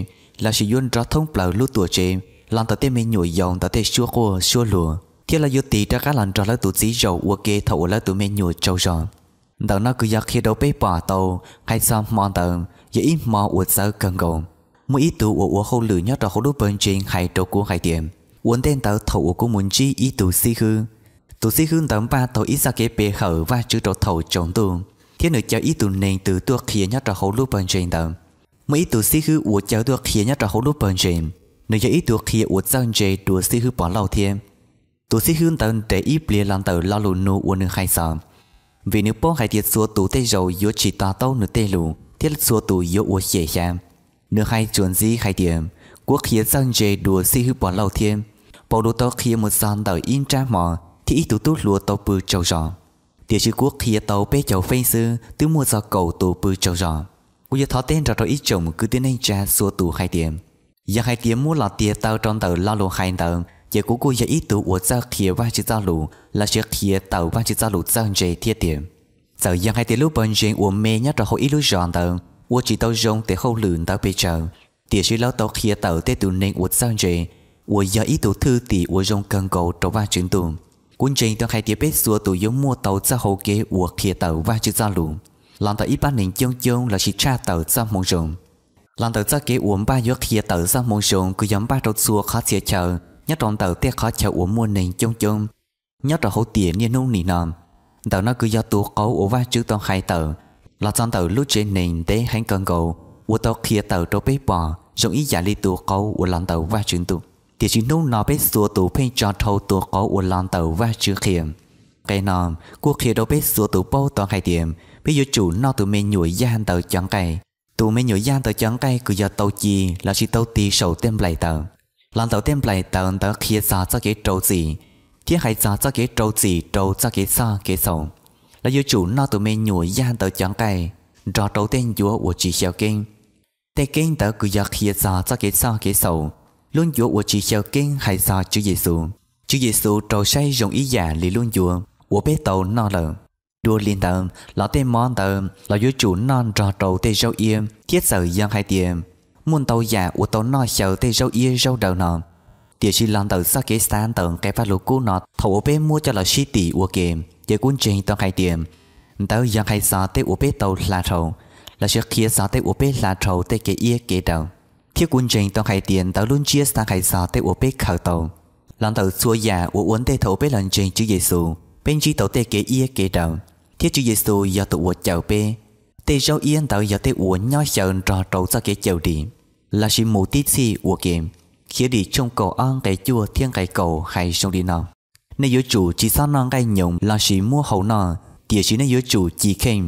lossis yuav nrog thoob plaws lub tuam tsev los ntawm tej me nyuam yaus ntawd tej suab quaj suab luag, thiab lawv yuav tig rov qab los nrog lawv tus txiv zaum ua ke thaum uas lawv tus me nyuam tsaug zog. Ntawm no kws yog qhia rau peb pom tau, hais txog hmo ntawd yog ib hmo uas txawv kawg nkaus. Muaj ib tug uas ua hauj lwm nyob rau hauv lub pawg ntseeg hais rau kuv hais tias, ua ntej ntawd thaum uas kuv mus ntsib ib tug xib hwb, tus xib hwb ntawd npaj tau ib txoj kev pe hawm Vajtswv rau thaum tsaus ntuj, thiab nws caw ib tug neeg twg tuaj qhia nyob rau hauv lub pawg ntseeg ntawd. Muaj ib tug xib hwb uas caw tuaj qhia nyob rau hauv lub pawg ntseeg, nws yog ib tug qhia uas txawj ntse dua xib hwb Pov Lauj thiab. Tus xib hwb ntawd nres ib pliag los ntawm lo lus nug uas nws hais txog, vim nws paub hais tias txhua tus tej zaum yuav tsis to taub nws tej lus thiab txhua tus yuav ua xyem xyav. Nws hais txuas ntxiv hais tias, kuv qhia txawj ntse dua xib hwb Pov Lauj thiab. Paulus tau qhia mus txog ntawm ib nrab hmo thiab ib tug tub hluas tau pw tsaug zog, tiam sis kuv qhia tau peb caug feeb xwb twb muaj txog kaum tus pw tsaug zog. Kuv yuav thov teb nrog rau ib tsoom kwv tij neej tsa txhua tus hais tias, yog hais tias muab los tiag taw rau ntawm lo lus hais ntawd ces kuv kuj yog ib tug uas txawj qhia Vajtswv txoj lus lossis qhia tawm Vajtswv txoj lus txawj ntse thiab tiag. Txawm yog hais tias lub pawg ntseeg uas me nyob rau hauv ib lub zos ntawd ua tsis tau zoo tes hauj lwm ntawd pes tsawg, tiam sis lawv tau qhia tawm tej tus neeg uas txawj ntse, uas yog ib tug thwj tim uas zoo kawg nkaus rau Vajtswv Ntuj. Kuv ntseeg tau hais tias peb txhua tus yuav muaj tau txoj hau kev uas qhia tawm Vajtswv txoj lus los ntawm ib pab neeg coob coob lossis tshaj tawm txoj moo zoo. Los ntawm txoj kev uas npaj yuav qhia tawm txoj moo zoo kws yog npaj rau txhua qhov txhia chaw nyob rau ntawm tej qhov chaw uas muaj neeg coob coob nyob rau hauv tiam niaj hnub nim no. Ntawm no kws yog tus qauv uas Vajtswv tau hais tawm los txog ntawm lub tsev neeg ntev heev kawg nkaus uas tau qhia tawm rau peb pom zoo ib yam li tus qauv uas los ntawm Vajtswv Ntuj. Tiam sis hnub no peb txhua tus pheej tso dhau tus qauv uas los ntawm Vajtswv qhia. Nqe no kuj qhia rau peb txhua tus paub tau hais tias peb yuav tsum noj tus me nyuam yaj ntawd cov nqaij. Tus me nyuam yaj ntawd cov nqaij kws yog tau ci lossis tau tig saum tej nplaim taws. Los ntawm tej nplaim taws ntawd qhia txog txoj kev rau txim, thiab hais txog txoj kev rau txim rau txoj kev txhoj kev txhaum. Lawv yuav tsum noj tus me nyuam yaj ntawd cov nqaij nrog rau tej ncuav uas tsis xyaw keeb. Tej keeb ntawd kws yog qhia txog txoj kev txhoj kev txhaum. Lub ncuav uas tsis xyaw keeb hais txog Tswv Yexus. Tswv Yexus raug saib zoo ib yam li lub ncuav uas peb tau noj lawm. Dua li ntawd los tej mov ntawd los yuav tsum noj nrog rau tej zaub iab, thiab txawm yog hais tias muaj ntau yam uas tau noj xyaw tej zaub iab zaub daw no, tiam sis los ntawm txoj kev xav ntawm nqe Vajluskub no thaum uas peb muab coj los sib tim ua ke, ces kuv ntseeg tau hais tias ntawd yog hais txog tej uas peb tau hla dhau, lossis qhia txog tej uas peb hla dhau tej kev iab kev daw. Thiab kuv ntseeg tau hais tias ntawd lub ntsiab xav hais txog tej uas peb khaws tau. Los ntawm txhua yam uas ua ntej thaum peb los ntseeg Tswv Yexus, peb ntsib tau tej kev iab kev daw, thiab Tswv Yexus yog tus uas cawm peb. Tej zaub iab ntawd yog tej uas nyob xyaw nrog rau txoj kev cawm dim, lossis mus tib txhij ua ke. Khiavdim tshooj kaum ob nqe cuaj thiab nqe kaum hais zoo li no: Nej yuav tsum tsis txhob noj nqaij nyoos lossis muab hau noj, tiam sis nej yuav tsum ci kheej.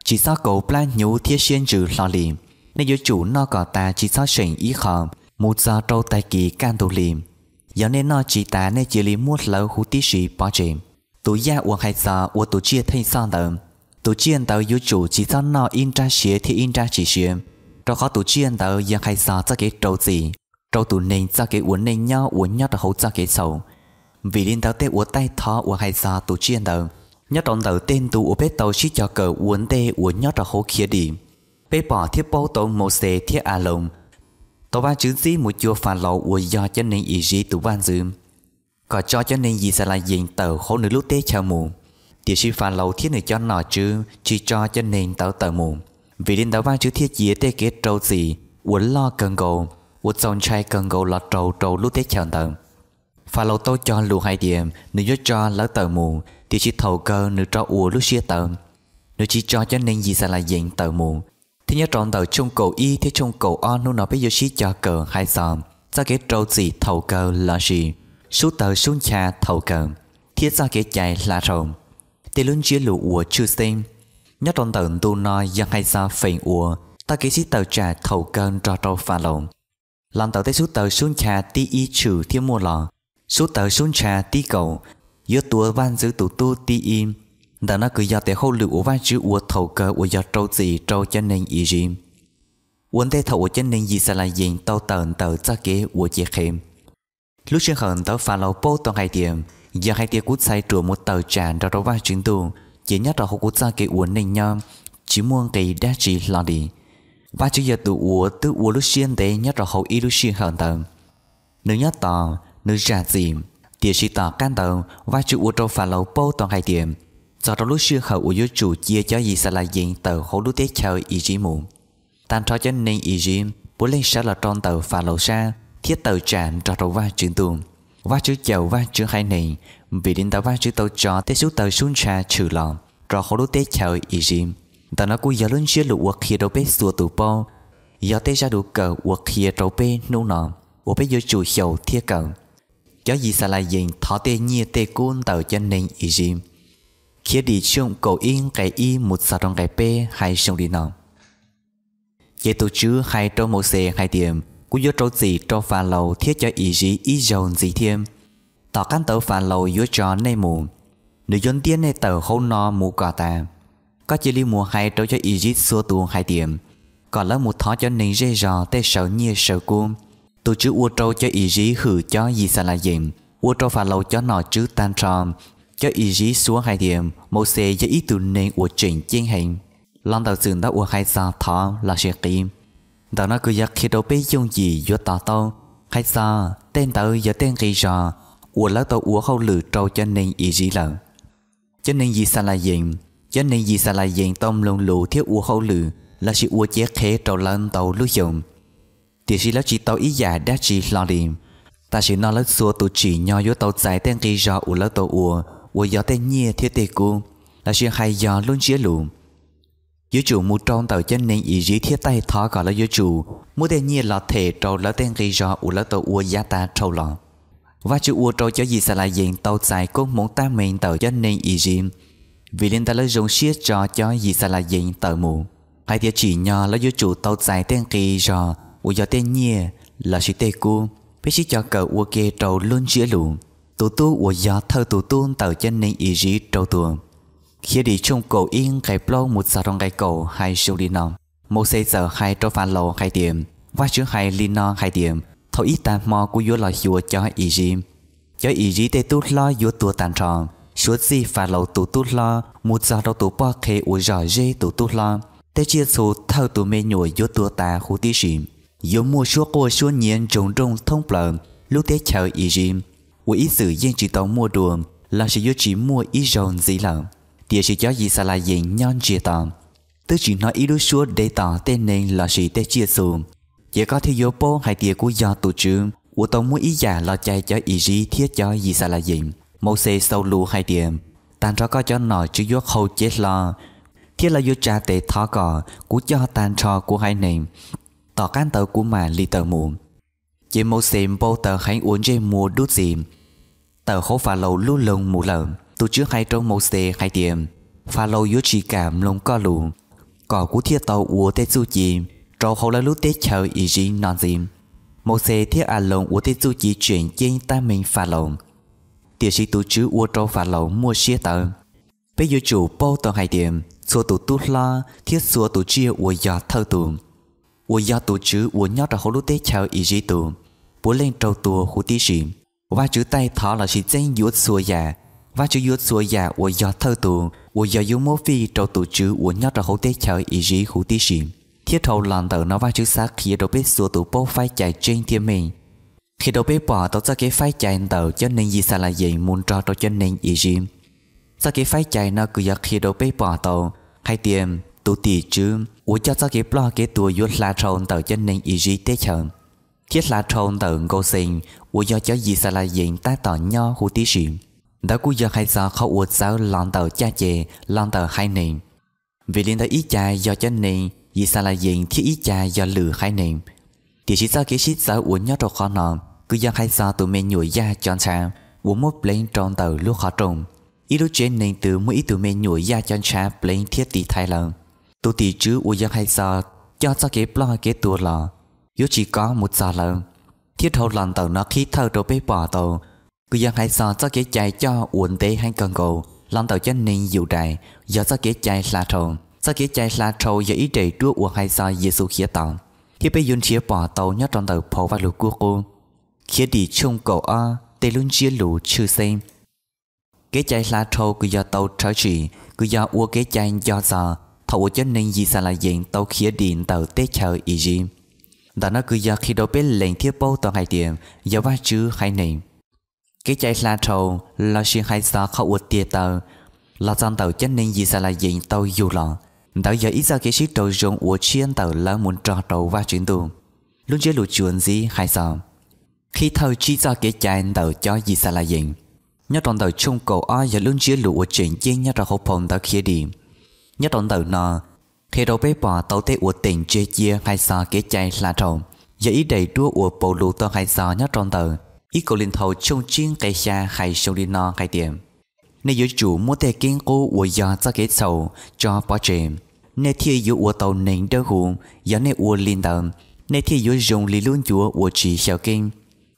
Tsis txhob kaus plab hnyuv thiab siab ntsws hlo li. Nej yuav tsum noj kom tas tsis txhob seem ib qho, mus txog rau tag kis kaj ntug hli. Yog nej noj tsis tas nej cia li muab hlawv huv tib si pov tseg. Tus yaj uas hais txog ua tus tsiaj theej txhoj ntawd, tus tsiaj ntawd yuav tsum tsis txhob noj ib nrab siav thiab ib nrab tsis siav, rau qhov tus tsiaj ntawd yog hais txog txoj kev rau txim rau tus neeg txoj kev ua neej nyob uas nyob rau hauv txoj kev txhaum. Vim li ntawd tej uas taij thov uas hais txog tus tsiaj ntawd Nyob rau ntawm tej ntu uas peb tau sib cog kawm ua ntej uas nyob rau hauv Khiav Dim, peb pom thiab paub tau Mauxes thiab Aloos tau Vajtswv txib mus cuag Falaus uas yog cov neeg Iziv tus vaj ntxwv, kom tso cov neeg Yixalayees tawm hauv nws lub teb chaws mus. Tiam sis Falaus thiab nws cov nom tswv tsis tso cov neeg ntawd tawm mus. Vim li ntawd Vajtswv thiaj cia tej kev rau txim uas loj kawg nkaus, uas txaus ntshai kawg nkaus los raug rau lub teb chaws ntawd. Falaus tau cog lus hais tias nws yuav tso lawv tawm mus, tiam sis thaum kawg nws rov ua lub siab tawv, nws tsis tso cov neeg Yixalayees tawm mus. Thiab nyob rau ntawm tshooj kaum ib thiab tshooj kaum ob hnub no peb yuav sib cog kawm hais txog txoj kev rau txim thaum kawg lossis sub tawg sub ncha thaum kawg, thiab txoj kev cai hla dhau, tej lub ntsiab lus uas tshwj xeeb. Nyob rau ntawm ntu no yog hais txog feem uas txoj kev sib tawm tsam thaum kawg nrog rau Falaus. Los ntawm tej sub tawg sub ncha tib ib tshwm thiab muaj los, sub tawg sub ncha tib kaum yuav tua vaj ntxwv tus tub tib ib. Ntawm no kws yog tes hauj lwm uas Vajtswv ua thaum kawg uas yog rau txim rau cov neeg Iziv, ua ntej thaum uas cov neeg Yixalayees tau tawm ntawm txoj kev ua cev qhev. Lub sij hawm ntawd Falaus paub tau hais tias, yog hais tias kuv txhais ruam mus tawm tsam nrog rau Vajtswv Ntuj, ces nyob rau hauv kuv txoj kev ua neej nyob tsis muaj nqis dab tsi hlo li. Vajtswv yog tus uas twb ua lub siab ntev nyob rau hauv ib lub sij hawm ntawd, nws nyob tos, nws zam txim. Tiam sis tom qab ntawd Vajtswv ua rau Falaus paub tau hais tias, txog rau lub sij hawm uas yuav tsum cia cov Yixalayees tawm hauv lub teb chaws Iziv mus, tag nrho cov neeg Iziv puav leej sawv los rau ntawm Falaus sab thiab tawm tsam nrog rau Vajtswv Ntuj. Vajtswv cawm Vajtswv haiv neeg, vim li ntawd Vajtswv tau tso tej sub tawg sub ncha tshwm los rau hauv lub teb chaws Iziv. Ntawm no kuj yog lub ntsiab lus uas qhia rau peb txhua tus paub, yog tej zaj lus kawm uas qhia rau peb hnub no uas peb yuav tsum xyaum thiab kawm. Cov Yixalayees thov tej nyiaj tej kub ntawm cov neeg Iziv. Khiav Dim tshooj kaum ib nqe ib mus txog rau nqe peb hais zoo li no: Ces tus Tswv hais rau Mauxes hais tias, kuv yuav rau txim rau Falaus thiab cov Iziv ib zaug ntxiv thiab. Tom qab ntawd Falaus yuav tso nej mus, nws yuav ntiab nej tawm hauv no mus kom tas. Koj cia li mus hais rau cov Iziv txhua tus hais tias, kom lawv mus thov cov neeg zej zog tej saw nyiaj saw kub. Tus Tswv ua rau cov Iziv hwm cov Yixalayees, ua rau Falaus cov nom tswv tag nrho cov Iziv suav hais tias Mauxes yog ib tug neeg uas tseem ceeb heev. Los ntawm txwm ntawd uas hais txog thov lossis qiv, ntawm no kws yog qhia rau peb yooj yim yuav to taub. Hais txog tej ntawd yog tej nqi zog uas lawv tau ua hauj lwm rau cov neeg Iziv lawm. Cov neeg Yixalayees, cov neeg Yixalayees tau mloog lus thiab ua hauj lwm lossis ua cev qhev rau lawv ntau lub xyoo, tiam sis lawv tsis tau ib yam dab tsi hlo li. Tam sim no lawv txhua tus tsim nyog yuav tau txais tej nqi zog uas lawv tau ua, uas yog tej nyiaj thiab tej kub, lossis hais yog lub ntsiab lus, yuav tsum mus rau ntawm cov neeg Iziv thiab taij thov kom lawv yuav tsum muab tej nyiaj los them rau lawv tej nqi zog uas lawv tau ua yav tas dhau los. Vajtswv ua rau cov Yixalayees tau txais koob hmoov tab meeg ntawm cov neeg Iziv, vim li ntawd lawv zoo siab tso cov Yixalayees tawm mus, hais tias tsim nyog lawv yuav tsum tau txais tej nqi zog uas yog tej nyiaj lossis tej kub. Peb sib cog kawm ua ke rau lub ntsiab lus, tus tub uas yog thawj tus tub ntawm cov neeg Iziv raug tuag. Khiav Dim tshooj kaum ib nqe plaub mus txog rau nqe kaum hais zoo li no: Mauxes txawm hais rau Falaus hais tias, Vajtswv hais li no hais tias, thaum ib tag hmo kuv yuav los xyuas cov Iziv. Cov Iziv tej tub hlob yuav tuag tag nrho, suav txij Falaus tus tub hlob mus txog rau tus poj qhe uas zom zeb tus tub hlob. Tej tsiaj txhu thawj tus me nyuam yuav tuag tas huv tib si. Yuav muaj suab quaj suab nyiav ntsoog nrooj thoob plaws lub teb chaws Iziv, uas ib txwm yeej tsis tau muaj dua lossis yuav tsis muaj ib zaug ntxiv lawm. Tiam sis cov Yixalayees nyob ntsiag to, twb tsis hnov ib lub suab de tos tej neeg lossis tej tsiaj txhu. Ces koj thiaj yuav paub hais tias kuv yog tus Tswv uas tau muab ib yam los cais cov Iziv thiab cov Yixalayees. Mauxes xaus lus hais tias, tag nrho koj cov nom tswv yuav qhau cev hlo, thiab lawv yuav tsa tes thov kom kuv coj tag nrho kuv haiv neeg, tom qab ntawd kuv mam li tawm mus. Ces Mauxes npau taws heev ua ntsej muag dub txi, tawm hauv Falaus lub loog mus lawm. Tus Tswv hais rau Mauxes hais tias, Falaus yuav tsis kam mloog koj lus, kom kuv thiaj tau ua tej txuj ci rau hauv lawv lub teb chaws Iziv no ntxiv. Mauxes thiab Aloos ua tej txuj ci tseem ceeb tab meeg Falaus, tiam sis tus Tswv ua rau Falaus muaj siab tawv. Peb yuav tsum paub tau hais tias txhua tus tub hlob thiab txhua tus tsiaj uas yog thawj tus, uas yog tus Tswv uas nyob rau hauv lub teb chaws Iziv tus, puav leej raug tuag huv tib si. Vajtswv taij thov lossis txeeb yuav txhua yam Vajtswv yuav txhua yam uas yog thawj tus uas yog yuav muab fij rau tus Tswv uas nyob rau hauv teb chaws Iziv huv tib si. Thiab dhau los ntawm no Vajtswv xav qhia rau peb txhua tus paub faib cai tseeb thiab meej, qhia rau peb pom tau txoj kev faib cai ntawm cov neeg Yixalayees mus nrog rau cov neeg Iziv. Txoj kev faib cai no kws yog qhia rau peb pom tau hais tias tus tim tswv uas coj txoj kev ploj kev tuag yuav hla dhau ntawm cov neeg Iziv teb chaws, thiab hla dhau ntawm Nkauxees uas yog cov Yixalayees tab tom nyob huv tib si. Ntawd kuj yog hais txog qhov uas txawv los ntawm caj ces los ntawm haiv neeg. Vim li ntawd ib cag yog cov neeg Yixalayees thiab ib cag yog lwm haiv neeg. Tiam sis txoj kev sib txawv uas nyob rau qhov no kws yog hais txog tus me nyuam yaj cov ntshav uas muab pleev rau ntawm lub qhov rooj. Ib lub tsev neeg twg muaj ib tug me nyuam yaj cov ntshav pleev thiab tiv thaiv lawm, tus tim tswv uas yog hais txog coj txoj kev ploj kev tuag los yuav tsis kov mus txog lawm. Thiab dhau los ntawm no qhib thawj rau peb pom tau kws yog hais txog txoj kev cai coj uas ntev heev kawg nkaus los ntawm cov neeg Yudais yog txoj kev cai hla dhau. Txoj kev cai hla dhau yog ib daim duab uas hais txog Yexus Khiav Tos, thiab peb yuav nrhiav pom tau nyob rau ntawm phau Vajluskub Qub, Khiavdim tshooj kaum ob tej lub ntsiab lus tshwj xeeb. Kev cai hla dhau kws yog tau rhawv tsim kws yog ua kev cai nco txog thaum uas cov neeg Yixalayees tau khiav dim ntawm teb chaws Iziv. Ntawm no kws yog qhia rau peb lees thiab paub tau hais tias yog Vajtswv haiv neeg. Kev cai hla dhau lossis hais txog qhov uas tiag taw los txog ntawm cov neeg Yixalayees tau yug los, ntawd yog ib txoj kev sib raug zoo uas tshiab ntawm lawv mus nrog rau Vajtswv Ntuj. Lub ntsiab lus tsuas ntxiv hais txog qhib thawj tsib txoj kev cai ntawm cov Yixalayees. Nyob rau ntawm tshooj kaum ob yog lub ntsiab lus uas tseem ceeb nyob rau hauv phau ntawv Khiavdim. Nyob rau ntawm no qhia rau peb pom tau tej uas teem tseg cia hais txog kev cai hla dhau, yog ib daim duab uas Paulus tau hais txog nyob rau ntawm ib Kauleethaus tshooj tsib nqe xya hais zoo li no hais tias: Nej yuav tsum muab tej keeb qub uas yog txoj kev txhaum tso pov tseg, nej thiaj yuav ua tau neeg dawb huv. Yog nej ua li ntawd, nej thiaj yuav zoo li lub ncuav uas tsis xyaw keeb.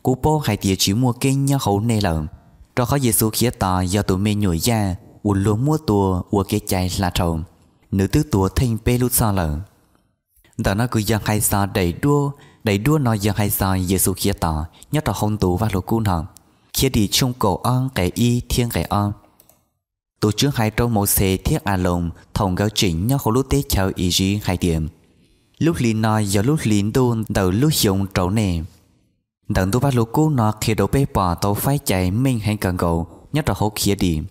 Kuv paub hais tias tsis muaj keeb nyob hauv nej lawm, rau qhov Yexus Khiav Tos yog tus me nyuam yaj uas luag muab tua ua kev cai hla dhau, nws twb tuag theej peb lub txhoj lawm. Ntawm no kws yog hais txog daim duab, daim duab no yog hais txog Yexus Khiav Tos nyob rau hauv ntu Vajluskub no, Khiavdim tshooj kaum ob nqe ib thiab nqe ob. Tus Tswv hais rau Mauxes thiab Aloos thaum nkawd tseem nyob hauv lub teb chaws Iziv hais tias: Lub hli no yog lub hli ntuj ntawm lub xyoo rau nej. Ntawm ntu Vajluskub no qhia rau peb pom tau faib cai meej heev kawg nkaus nyob rau hauv Khiavdim.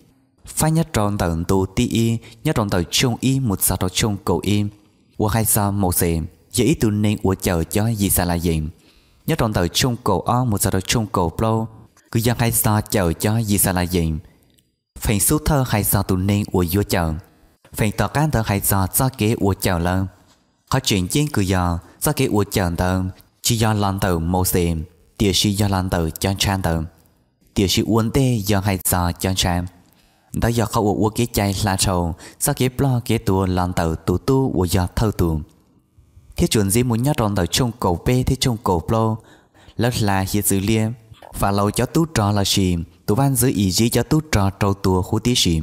Faib nyob rau ntawm ntu tib ib nyob rau ntawm tshooj ib mus txog rau tshooj kaum ib, uas hais txog Mauxes yog ib tug neeg uas cawm cov Yixalayees. Nyob rau ntawm tshooj kaum ob mus txog rau tshooj kaum plaub kws yog hais txog cawm cov Yixalayees, feem xub thawj hais txog tus neeg uas yuav cawm, feem tom qab ntawd hais txog txoj kev ua cawm lawm. Qhov tseem ceeb kws yog txoj kev ua cawm ntawd tsis yog los ntawm Mauxes, tiam sis yog los ntawm cov ntshav ntawd, tiam sis ua ntej yog hais txog cov ntshav. Ntawd yog qhov uas ua kev cai hla dhau txoj kev ploj kev tuag los ntawm tus tub uas yog thawj tus. Thiab tsuas ntxiv mus nyob rau ntawm tshooj kaum peb thiab tshooj kaum plaub, lawv hla hiav txwv liab. Falaus cov tub rog lossis tus vaj ntxwv Iziv cov tub rog raug tua huv tib si.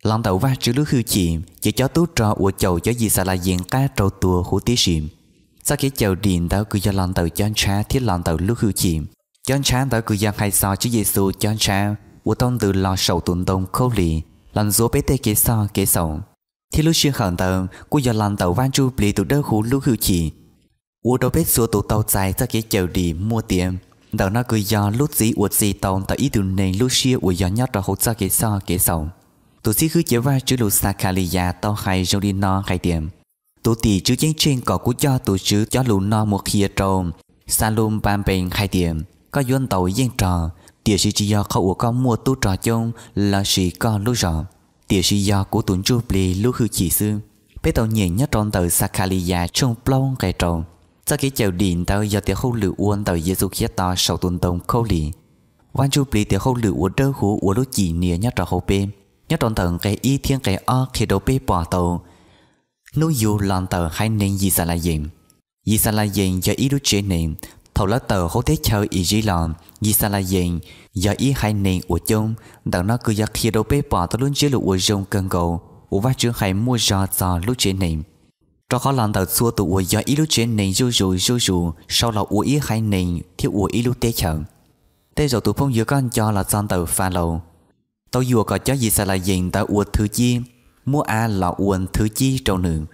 Los ntawm Vajtswv lub hwj chim ces cov tub rog uas caum cov Yixalayees qab raug tua huv tib si. Txoj kev cawm dim ntawd kws yog los ntawm cov ntshav thiab los ntawm lub hwj chim. Cov ntshav ntawd kws yog hais txog Tswv Yexus cov ntshav uas tau ntws los saum tus ntoo khaub lig los ntxuav peb tej kev txhoj kev xaus, thiab lub sij hawm ntawd kuj yog los ntawm Vaj Ntsujplig tus Dawbhuv lub hwj chim, ua rau peb txhua tus tau txais txoj kev cawm dim muaj tiav. Ntawm no kws yog lub txiv uas txi tau ntawm ib tug neeg lub siab uas yog nyob rau hauv txoj kev txhoj kev xaus. Tus xib hwb cev Vajtswv lus Xakhaliyas tau hais zoo li no hais tias: Tus tim tswv ceeb tsheej kom kuv coj tus Tswv cov lus no mus qhia rau Xalunpapees hais tias, koj yuav ntaus yeej rog, tiam sis tsis yog qhov uas koj muaj tub rog coob lossis koj lub zos, tiam sis yog kuv tus Ntsujplig lub hwj chim xwb. Peb tau nyeem nyob rau ntawm Xakhaliyas tshooj plaub nqe rau. Txoj kev cawm dim ntawd yog tes hauj lwm ua ntawm Yexus Khiav Tos saum tus ntoo khaub lig. Vaj Ntsujplig tes hauj lwm uas dawb huv ua lub cim nias nyob rau hauv peb. Nyob rau ntawm nqe ib thiab nqe ob qhia rau peb pom tau hnub yug los ntawm haiv neeg Yixalayees. Yixalayees yog ib lub tsev neeg. Thaum lawv tawm hauv teb chaws Iziv los, Yixalayees yog ib haiv neeg uas coob. Ntawm no kws yog qhia rau peb pom tau lub ntsiab lus uas zoo kawg nkaus uas Vajtswv hais muaj zog txog lub tsev neeg, rau qhov los ntawm txhua tus uas yog ib lub tsev neeg zuj zus zuj zus sau los ua ib haiv neeg thiab ua ib lub teb chaws. Tej zaum tus phooj ywg koj nco los txog ntawm Falaus, tau yuam kom cov Yixalayees ntawd ua thwv cib, muab av los ua thwv cib rau nws,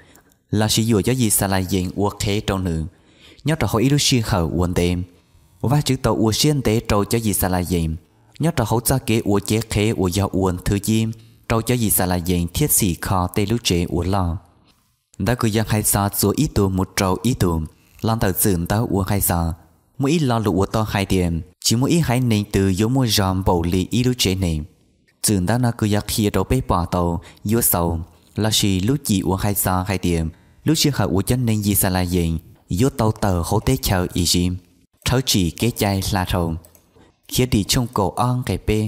lossis yuam cov Yixalayees ua qhev rau nws nyob rau hauv ib lub sij hawm uas ntev. Vajtswv tau ua siab ntev rau cov Yixalayees nyob rau hauv txoj kev ua cev qhev uas yog ua thwv cib rau cov Yixalayees thiab txhim kho tej lub tsev uas loj. Ntawd kws yog hais txog txuas ib tug mus rau ib tug. Los ntawm txwm ntawd uas hais txog, muaj ib lo lus uas tau hais tias tsis muaj ib haiv neeg twg yuav muaj zog npaum li ib lub tsev neeg. Txwm ntawd no kws yog qhia rau peb pom tau yuav xaus, lossis lub cim uas hais txog hais tias lub sij hawm uas cov neeg Yixalayees yuav tau tawm hauv teb chaws Iziv, rhawv tsim kev cai hla dhau. Khiavdim tshooj kaum ob nqe peb.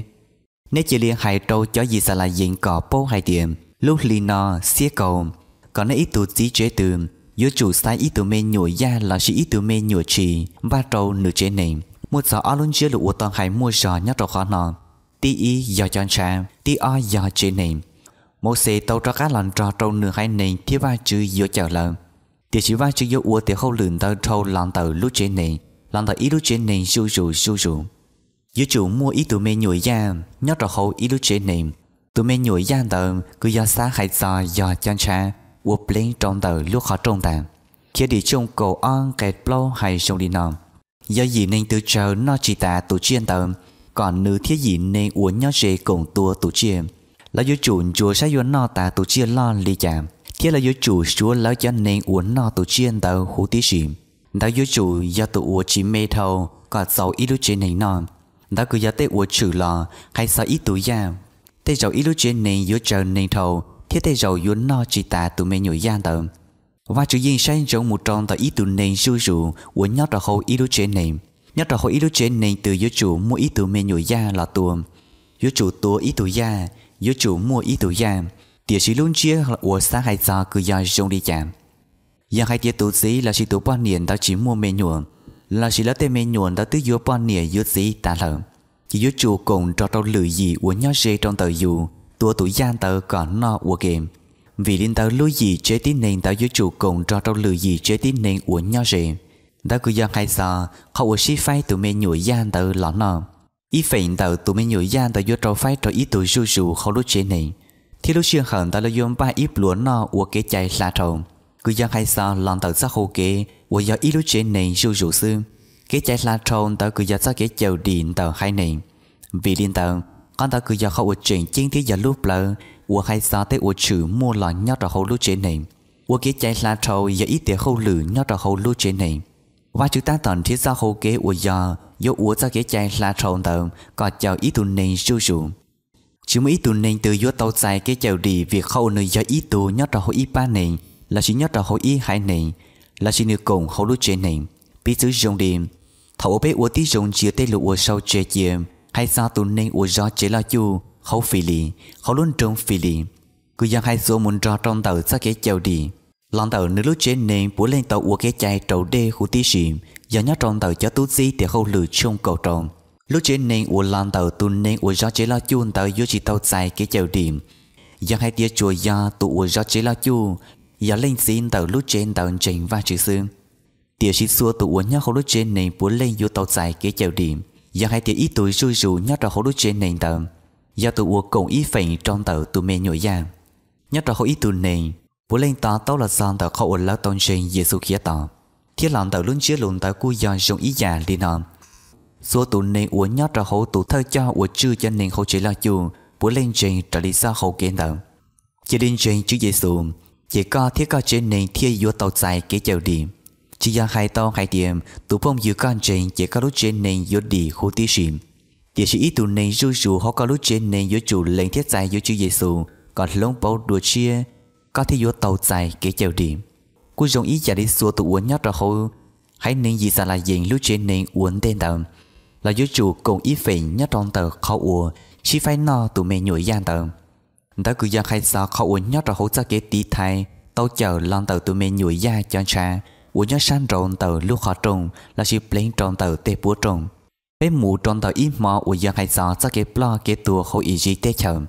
Neb cia li hais rau cov Yixalayees kom paub hais tias lub hli no, xiab kaus, kom neb ib tug txiv tsev twg yuav tsum xa ib tug me nyuam yaj lossis ib tug me nyuam tshis npaj rau nws tsev neeg. Muaj txog ob lub ntsiab lus uas tau hais muaj zog nyob rau qhov no. Tib ib yog cov ntshav, tib ob yog tsev neeg. Mauxes tau rov qab los nrog rau nws haiv neeg thiab Vajtswv yuav cawm lawv, tiam sis Vajtswv yuav ua tes hauj lwm ntawd dhau los ntawm lub tsev neeg, los ntawm ib lub tsev neeg zuj zus zuj zus. Yuav tsum muaj ib tug me nyuam yaj nyob rau hauv ib lub tsev neeg. Tus me nyuam yaj ntawd kws yog xav hais txog yog cov ntshav uas pleev rau ntawm lub qhov rooj ntag. Khiavdim tshooj kaum ob nqe plaub hais zoo li no: Yog yim neeg twg tsawg noj tsis tas tus tsiaj ntawd, kom nws thiab yim neeg uas nyob ze koom tua tus tsiaj. Lawv yuav tsum ntsuas saib yuav noj tas tus tsiaj loj li cas, thiab lawv yuav tsum suav lawv cov neeg uas noj tus tsiaj ntawd huv tib si. Ntawd yuav tsum yog tus uas tsis me dhau kom txaus ib lub tsev neeg noj. Ntawd kws yog tej uas tshwm los hais txog ib tug yaj. Tej zaum ib lub tsev neeg yuav tsaws neeg dhau, thiab tej zaum yuav noj tsis tas tus me nyuam yaj ntawd. Vajtswv yeej saib ntsoov mus rau ntawm ib tug neeg zuj zus uas nyob rau hauv ib lub tsev neeg. Nyob rau hauv ib lub tsev neeg twg yuav tsum muaj ib tug me nyuam yaj los tua. Yuav tsum tua ib tug yaj, yuav tsum muaj ib tug yaj, tiam sis lub ntsiab uas xav hais txog kws yog zoo li cas? Yog hais tias tus txiv lossis tus poj niam ntawd tsis muaj me nyuam, lossis lawv tej me nyuam ntawd twb yuav poj niam yuav txiv tas lawm, ces yuav tsum koom nrog rau lwm yim uas nyob ze rau ntawm yus tua tus yaj ntawd kom noj ua ke. Vim li ntawd lub yim tsev tib neeg ntawd yuav tsum koom nrog rau lwm yim tsev tib neeg uas nyob ze. Ntawd kws yog hais txog qhov uas sib faib tus me nyuam yaj ntawd los noj. Ib feem ntawm tus me nyuam yaj ntawd yuav rau faib rau ib tug zuj zus hauv lub tsev neeg, thiab lub sij hawm ntawd lawv yuav npaj ib pluas noj ua kev cai hla dhau, kws yog hais txog los ntawm txoj hau kev uas yog ib lub tsev neeg zuj zus xwb. Kev cai hla dhau ntawd kws yog txoj kev cawm dim ntawm haiv neeg. Vim li ntawd, qhov ntawd kws yog qhov uas tseem ceeb thiab yog lub plawv uas hais txog tej uas tshwm muaj los nyob rau hauv lub tsev neeg. Ua kev cai hla dhau yog ib tes hauj lwm nyob rau hauv lub tsev neeg. Vajtswv tab tom nrhiav txoj hau kev uas yog yuav ua txoj kev cai hla dhau ntawd kom cawm ib tug neeg zuj zus. Tsis muaj ib tug neeg twg yuav tau txais kev cawm dim vim qhov uas nws yog ib tug nyob rau hauv ib pab neeg, lossis nyob rau hauv ib haiv neeg, lossis nws koom hauv lub tsev neeg. Piv txwv zoo li, thaum uas peb ua tib zoo ntsia tej lus uas sau tseg cia hais txog tus neeg uas zov tsev loj cuj hauv Filis, hauv lub nroog Filis, kws yog hais txuas mus nrog rau ntawm txoj kev cawm dim. Los ntawm nws lub tsev neeg puav leej tau ua kev cai raus dej huv tib si, yog nyob rau ntawm cov tub txib tes hauj lwm tshooj kaum rau. Lub tsev neeg uas los ntawm tus neeg uas zov tsev loj cuj ntawd yuav tsis tau txais kev cawm dim, yog hais tias tsuas yog tus uas zov tsev loj cuj, yog leej txiv ntawm lub tsev ntawd ntseeg Vajtswv xwb. Tiam sis txhua tus uas nyob hauv lub tsev neeg puav leej yuav tau txais kev cawm dim, yog hais tias ib tug zuj zus nyob rau hauv lub tsev neeg ntawd yog tus uas koom ib feem rau ntawm tus me nyuam yaj. Nyob rau hauv ib tug neeg, puav leej to taub los txog ntawm qhov uas lawv tau ntseeg Yexus Khetos. Thiab los ntawm lub ntsiab lus ntawd kuj yog zoo ib yam li no, txhua tus neeg uas nyob rau hauv tus thawj coj uas tswj cov neeg hauv tsev loj cuj puav leej ntseeg raws li txoj hau kev ntawd. Cia li ntseeg Tswv Yexus, ces koj thiab koj tsev neeg thiaj yuav tau txais kev cawm dim. Tsis yog hais tau hais tias tus phooj ywg koj ntseeg ces koj lub tsev neeg yuav dim huv tib si. Tiam sis ib tug neeg zuj zus hauv koj lub tsev neeg yuav tsum lees thiab txais yuav Tswv Yexus kom hloov pauv dua tshiab, koj thiaj yuav tau txais kev cawm dim. Kuj zoo ib yam li txhua tus uas nyob rau hauv haiv neeg Yixalayees lub tsev neeg ua ntej ntawd, lawv yuav tsum koom ib feem nyob rau ntawm qhov uas sib faib noj tus me nyuam yaj ntawd. Ntawd kws yog hais txog qhov uas nyob rau hauv txoj kev tiv thaiv tau cawm los ntawm tus me nyuam yaj cov ntshav uas nyob sab nraud ntawm lub qhov rooj lossis pleev rau ntawm tej puab rooj. Peb mus rau ntawm ib hmo uas yog hais txog txoj kev ploj kev tuag hauv Iziv teb chaws.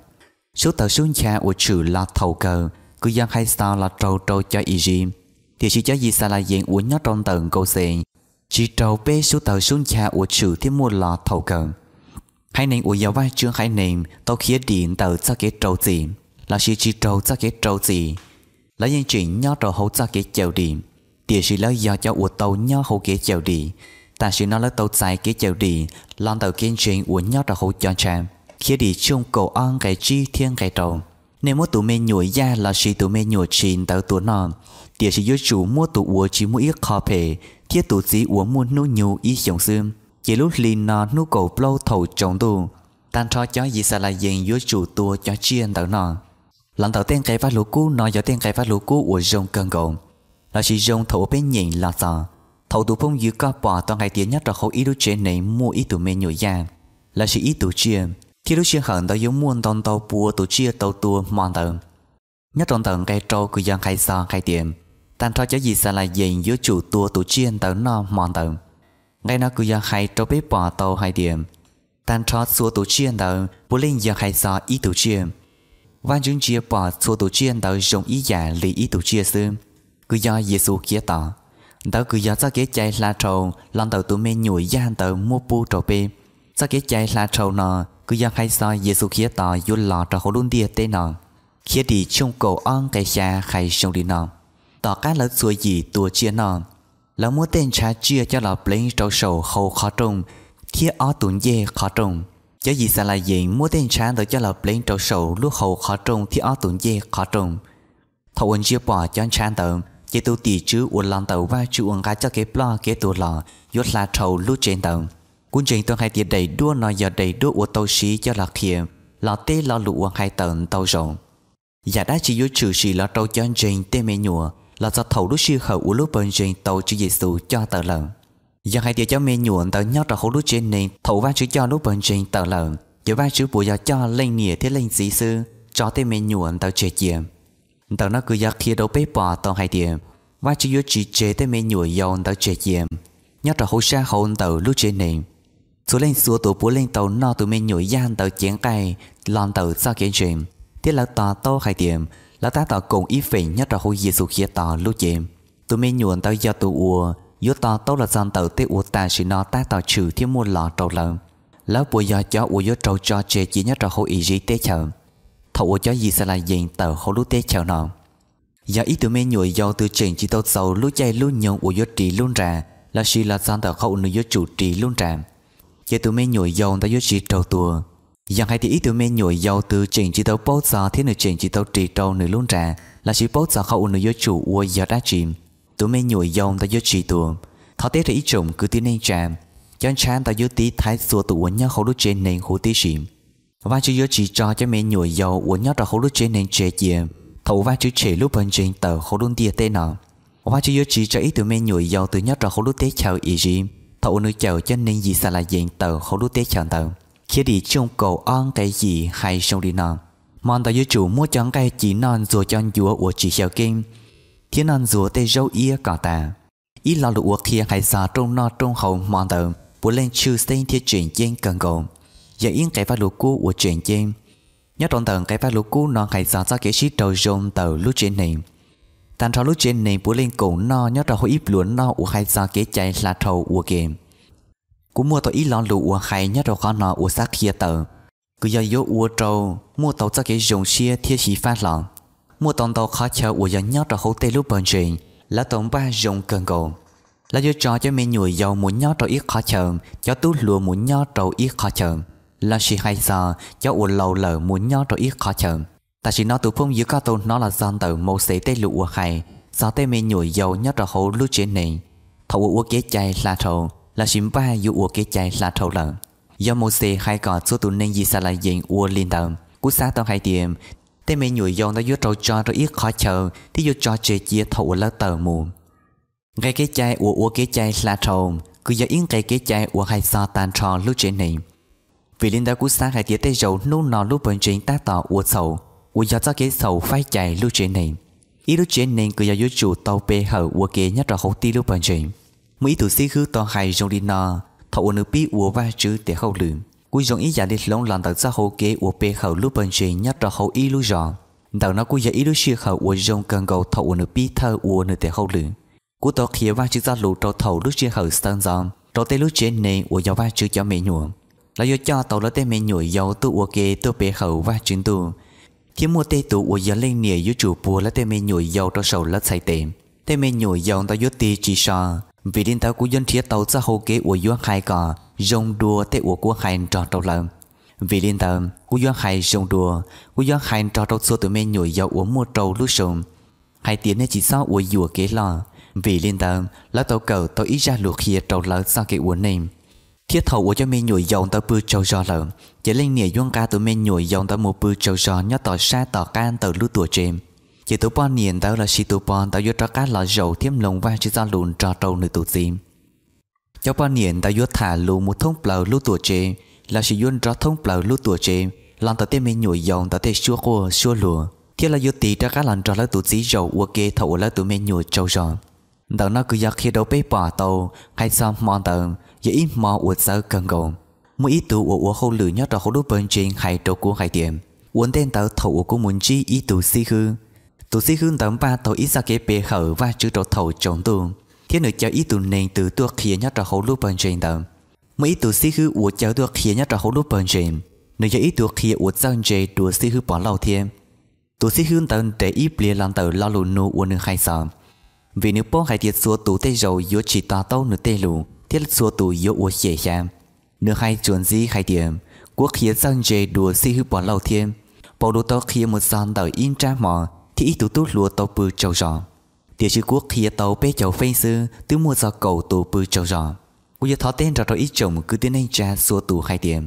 Sub tawg sub ncha uas tshwm los thaum kawg kws yog hais txog los raug rau cov Iziv, tiam sis cov Yixalayees uas nyob rau ntawm Nkauxes tsis raug peb sub tawg sub ncha uas tshwm thiab muaj los thaum kawg. Haiv neeg uas yog Vajtswv haiv neeg tau khiav dim ntawm txoj kev rau txim lossis tsis raug txoj kev rau txim, lawv yeej tseem nyob rau hauv txoj kev cawm dim, tiam sis lawv yog cov uas tau nyob hauv kev cawm dim. Tam sim no lawv tau txais kev cawm dim los ntawm kev ntseeg uas nyob rau hauv cov ntshav Khiavdim tshooj kaum ob nqe tsib thiab nqe rau. Nej muab tus me nyuam yaj lossis tus me nyuam tshis ntawd tua noj, tiam sis yuav tsum muab tus uas tsis muaj ib qho phem thiab tus txiv uas muaj hnub nyoog ib xyoos xwb. Ces lub hli no hnub kaum plaub thaum tsaus ntuj, tag nrho cov Yixalayees yuav tsum tua cov tsiaj ntawd noj. Los ntawm tej nqe Vajluskub no yog tej nqe Vajluskub uas zoo kawg nkaus, lossis zoo thaum uas peb nyeem los txog. Thaum tus phooj ywg koj pom tau hais tias nyob rau hauv ib lub tsev neeg muaj ib tug me nyuam yaj lossis ib tug tsiaj, thiab lub sij hawm ntawd yuav muaj ntau ntau pua tus tsiaj tau tua hmo ntawd. Nyob rau ntawm nqe rau kws yog hais txog hais tias tag nrho cov Yixalayees yuav tsum tua tus tsiaj ntawd noj hmo ntawd. Nqe no kws yog hais rau peb pom tau hais tias tag nrho txhua tus tsiaj ntawd puav leej yog hais txog ib tug tsiaj. Vajtswv ntsia pom txhua tus tsiaj ntawd zoo ib yam li ib tug tsiaj xwb, kws yog Yexus Khiavtos. Ntawd kws yog txoj kev cai hla dhau los ntawm tus me nyuam yaj ntawd muab pub rau peb. Txoj kev cai hla dhau no kws yog hais txog Yexus Khiavtos yuav los rau hauv lub ntiaj teb no. Khiavdim tshooj kaum ob nqe xya hais zoo li no: Tom qab lawv txhua yim tua tsiaj noj, lawv muab tej ntshav tsiaj coj los pleev rau saum hau qhov rooj thiab ob tug ncej qhov rooj. Cov Yixalayees muab tej ntshav ntawd coj los pleev rau saum lub hau qhov rooj thiab ob tug ncej qhov rooj. Thaum uas ntsia pom cov ntshav ntawd, ces tus tim tswv uas los ntawm Vajtswv uas nqa txoj kev ploj kev tuag los yuav hla dhau lub tsev ntawd. Kuv ntseeg tau hais tias daim duab no yog daim duab uas tau siv coj los qhia los teb lo lus uas hais tawm ntau zaus. Yam dab tsi yuav tshwm sim los rau cov ntseeg tej me nyuam los txog thaum lub sij hawm uas lub Pawg Ntseeg tau Tswv Yexus coj tawm lawm? Yog hais tias cov me nyuam ntawd nyob rau hauv lub tsev neeg thaum Vajtswv coj lub Pawg Ntseeg tawm lawm, ces Vajtswv puas yog coj leej niam thiab leej txiv xwb tso tej me nyuam ntawd tseg cia? Ntawm no kws yog qhia rau peb pom tau hais tias Vajtswv yuav tsis tseg tej me nyuam yaus ntawd tseg cia nyob rau hauv sab hauv ntawm lub tsev neeg. Txhua leej txhua tus puav leej tau noj tus me nyuam yaj ntawd cev nqaij los ntawm txoj kev ntseeg, thiab lawv to taub hais tias lawv tab tom koom ib feem nyob rau hauv Yexus Khiavtos lub cev. Tus me nyuam ntawd yog tus uas yuav to taub los txog ntawm tej uas tam sim no tab tom tshwm thiab muaj los rau lawv. Lawv puas yog cov uas yuav raug tso tseg cia nyob rau hauv Iziv teb chaws thaum uas cov Yixalayees tawm hauv lub teb chaws no? Yog ib tug me nyuam yaus twg tseem tsis tau txaus lub caij lub nyoog uas yuav ris lub nra lossis los txog ntawm qhov uas nws yuav tsum ris lub nra, ces tus me nyuam yaus ntawd yuav tsis raug tuag. Yog hais tias ib tug me nyuam yaus twg tseem tsis tau paub txog thiab nws tseem tsis tau ris rau nws lub nra lossis paub txog qhov uas nws yuav tsum ua yog dab tsi, tus me nyuam yaus ntawd yuav tsis tuag. Thov teb rau ib tsoom kwv tij neej tsa, cov ntshav ntawd yuav tiv thaiv txhua tus uas nyob hauv lub tsev neeg huv tib si. Vajtswv yuav tsis tso cov me nyuam yaus uas nyob rau hauv lub tsev neeg tseg cia thaum uas Vajtswv tshem lub Pawg Ntseeg tawm hauv lub ntiaj teb no. Vajtswv yuav tsis tso ib tug me nyuam yaus twg nyob rau hauv lub teb chaws Iziv thaum uas nws cawm cov neeg Yixalayees tawm hauv lub teb chaws ntawd. Khiavdim tshooj kaum ob nqe yim hais zoo li no: Hmo ntawd yuav tsum muab cov nqaij ci noj ntxuag cov ncuav uas tsis xyaw keeb, thiab noj ntxuag tej zaub iab kom tas. Ib lo lus uas qhia hais txog rooj noj rooj haus hmo ntawd puav leej tshwj xeeb thiab tseem ceeb kawg nkaus, yog ib nqe Vajluskub uas tseem ceeb. Nyob rau ntawm nqe Vajluskub no hais txog txoj kev sib raug zoo ntawm lub tsev neeg. Tag nrho lub tsev neeg puav leej koom noj nyob rau hauv ib pluas noj uas hais txog kev cai hla dhau ua ke. Kuv muaj tau ib lo lus uas hais nyob rau qhov no uas xav qhia tawm, kws yog yuav ua rau muaj tau txoj kev zoo siab thiab xyiv fab hlo. Muaj tau ntau qhov chaw uas yog nyob rau hauv tej lub Pawg Ntseeg, lawv tau npaj zoo kawg nkaus. Lawv yuav tso cov me nyuam yaus mus nyob rau ib qhov chaw, cov tub hluas mus nyob rau ib qhov chaw, lossis hais txog cov uas laus lawm mus nyob rau ib qhov chaw. Tam sim no tus phooj ywg koj tau hnov los txog ntawm Mauxes tej lus uas hais txog tej me nyuam yaus nyob rau hauv lub tsev neeg thaum uas ua kev cai hla dhau lossis npaj yuav ua kev cai hla dhau lawm. Yog Mauxes hais kom txhua tus neeg Yixalayees ua li ntawd, kuv xav tau hais tias tej me nyuam yaus ntawd yuav raug tso rau ib qhov chaw thiab yuav tso tseg cia thaum uas lawv tawm mus. Nqe kev cai uas ua kev cai hla dhau kws yog ib nqe kev cai uas hais txog tag nrho lub tsev neeg. Vim li ntawd kuv xav hais tias tej zaum hnub no lub Pawg Ntseeg tab tom ua txhaum, uas yog txoj kev txhaum faib cais lub tsev neeg. Ib lub tsev neeg kws yog yuav tsum tau pe hawm ua ke nyob rau hauv tib lub Pawg Ntseeg. Muaj ib tug xib hwb tau hais zoo li no thaum uas nws pib ua Vajtswv tes hauj lwm: Kuv zoo ib yam li hloov los ntawm txoj hau kev uas pe hawm lub Pawg Ntseeg nyob rau hauv ib lub zos. Ntawm no kuj yog ib lub sij hawm uas zoo kawg nkaus thaum uas nws pib thawj ua nws tes hauj lwm. Kuv tau qhia Vajtswv txoj lus rau thaum lub sij hawm sawv ntxov rau tej lub tsev neeg uas yog Vajtswv cov me nyuam. Lawv yuav coj tau lawv tej me nyuam yaus tuaj ua ke tuaj pe hawm Vajtswv Ntuj, thiab muaj tej tus uas yog leej niam yuav tsum puag lawv tej me nyuam yaus rau saum lawv txhais tes. Tej me nyuam yaus ntawd yuav tig tsis so. Vim li ntawd kuv yuav nrhiav tau txoj hau kev uas yuav hais kom zoo dua tej uas kuv hais nrog rau lawv. Vim li ntawd kuv yuav hais zoo dua, kuv yuav hais nrog rau txhua tus me nyuam yaus uas muaj rau lub xyoo, hais tias nej tsis txhob ua yuam kev loj. Vim li ntawd lawv tau kawm tau ib zaj lus qhia rau lawv txoj kev ua neej. Thiab thaum uas cov me nyuam yaus ntawd pw tsaug zog lawm, ces leej niam yuav nqa tus me nyuam yaus ntawd mus pw tsaug zog nyob tom sab tom qab ntawm lub tuam tsev. Ces tus poj niam ntawd lossis tus pog ntawd yuav rov qab los zaum thiab mloog Vajtswv txoj lus nrog rau nws tus txiv. Cov poj niam ntawd yuav tham lus mus thoob plaws lub tuam tsev, lossis yuav nrov thoob plaws lub tuam tsev los ntawm tej me nyuam yaus ntawd tej suab quaj suab luag, thiab lawv yuav tig rov qab los nrog lawv tus txiv zaum ua ke thaum uas lawv tus me nyuam tsaug zog. Ntawm no kuv yog qhia rau peb pom tau, Nqaij Txos hmo ntawd yog ib hmo uas txawv kawg nkaus. Muaj ib tug uas ua hauj lwm nyob rau hauv lub pawg ntseeg hais rau kuv hais tias, ua ntej ntawd thaum uas kuv mus ntsib ib tug xib hwb, tus xib hwb ntawd npaj tau ib txoj kev pe hawm Vajtswv rau thaum tsaus ntuj, thiab nws caw ib tug neeg twg tuaj qhia nyob rau hauv lub pawg ntseeg ntawd. Muaj ib tug xib hwb uas caw tuaj qhia nyob rau hauv lub pawg ntseeg, nws yog ib tug qhia uas txawj ntse dua xib hwb Pov Lauj thiab. Tus xib hwb ntawd nres ib pliag los ntawm lo lus nug uas nws hais txog, vim nws paub hais tias txhua tus tej zaum yuav tsis to taub nws tej lus thiab txhua tus yuav ua xyem xyav. Nws hais txuas ntxiv hais tias, kuv qhia txawj ntse dua xib hwb Pov Lauj thiab. Paus lus tau qhia mus txog ntawm ib nrab hmo thiab ib tug tub hluas tau pw tsaug zog, tiam sis kuv qhia tau peb caug feeb xwb twb muaj txog kaum tus pw tsaug zog. Kuv yuav thov teb nrog rau ib tsoom kwv tij neej tsa txhua tus hais tias,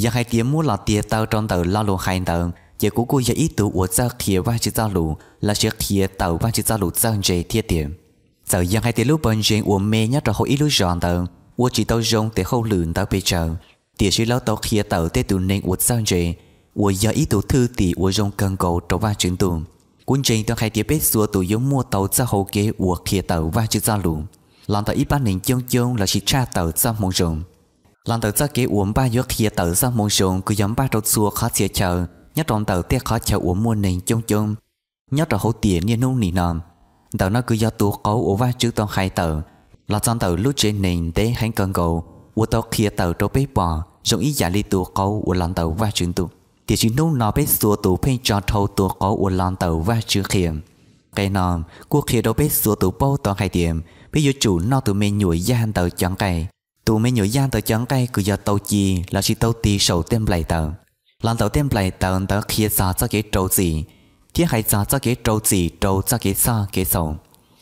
yog hais tias muab los tiag taw rau ntawm lo lus hais ntawd ces kuv kuj yog ib tug uas txawj qhia Vajtswv txoj lus lossis qhia tawm Vajtswv txoj lus txawj ntse thiab tiag. Txawm yog hais tias lub pawg ntseeg uas me nyob rau hauv ib lub zos ntawd ua tsis tau zoo tes hauj lwm ntawd pes tsawg, tiam sis lawv tau qhia tawm tej tus neeg uas txawj ntse, uas yog ib tug thwj tim uas zoo kawg nkaus rau Vajtswv Ntuj. Kuv ntseeg tau hais tias peb txhua tus yuav muaj tau txoj hau kev uas qhia tawm Vajtswv txoj lus los ntawm ib pab neeg coob coob lossis tshaj tawm txoj moo zoo. Los ntawm txoj kev uas npaj yuav qhia tawm txoj moo zoo kuj yog npaj rau txhua qhov txhia chaw nyob rau ntawm tej qhov chaw uas muaj neeg coob coob nyob rau hauv tiam niaj hnub nim no. Ntawm no kuj yog tus qauv uas Vajtswv tau hais tawm los txog ntawm lub tsev neeg ntev heev kawg nkaus uas tau qhia tawm rau peb pom zoo ib yam li tus qauv uas los ntawm Vajtswv Ntuj. Tiam sis hnub no peb txhua tus pheej tso dhau tus qauv uas los ntawm Vajtswv qhia. Nqe no kuj qhia rau peb txhua tus paub tau hais tias peb yuav tsum noj tus me nyuam yaj ntawd cov nqaij. Tus me nyuam yaj ntawd cov nqaij kuj yog tau ci lossis tau tig saum tej nplaim taws. Los ntawm tej nplaim taws ntawd qhia txog txoj kev rau txim, thiab hais txog txoj kev rau txim rau txoj kev txhoj kev txhaum.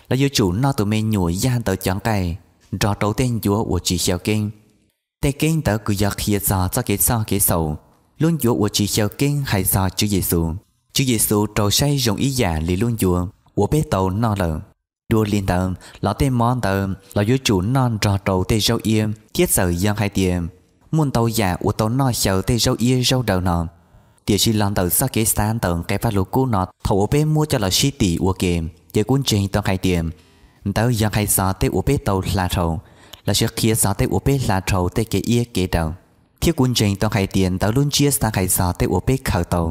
Lawv yuav tsum noj tus me nyuam yaj ntawd cov nqaij nrog rau tej ncuav uas tsis xyaw keeb. Tej keeb ntawd kuj yog qhia txog txoj kev txhoj kev txhaum. Lub ncuav uas tsis xyaw keeb hais txog Tswv Yexus. Tswv Yexus raug saib zoo ib yam li lub ncuav uas peb tau noj lawm. Dua li ntawd los tej mov ntawd los yuav tsum noj nrog rau tej zaub iab. Thiab txawm yog hais tias muaj ntau yam uas tau noj xyaw tej zaub iab zaub daw no, tiam sis los ntawm txoj kev xav ntawm nqe Vajluskub no thaum uas peb muab coj los sib tim ua ke, ces kuv ntseeg tau hais tias ntawd yog hais txog tej uas peb tau hla dhau, lossis qhia txog tej uas peb hla dhau tej kev iab kev daw. Thiab kuv ntseeg tau hais tias ntawd lub ntsiab xav hais txog tej uas peb khaws tau.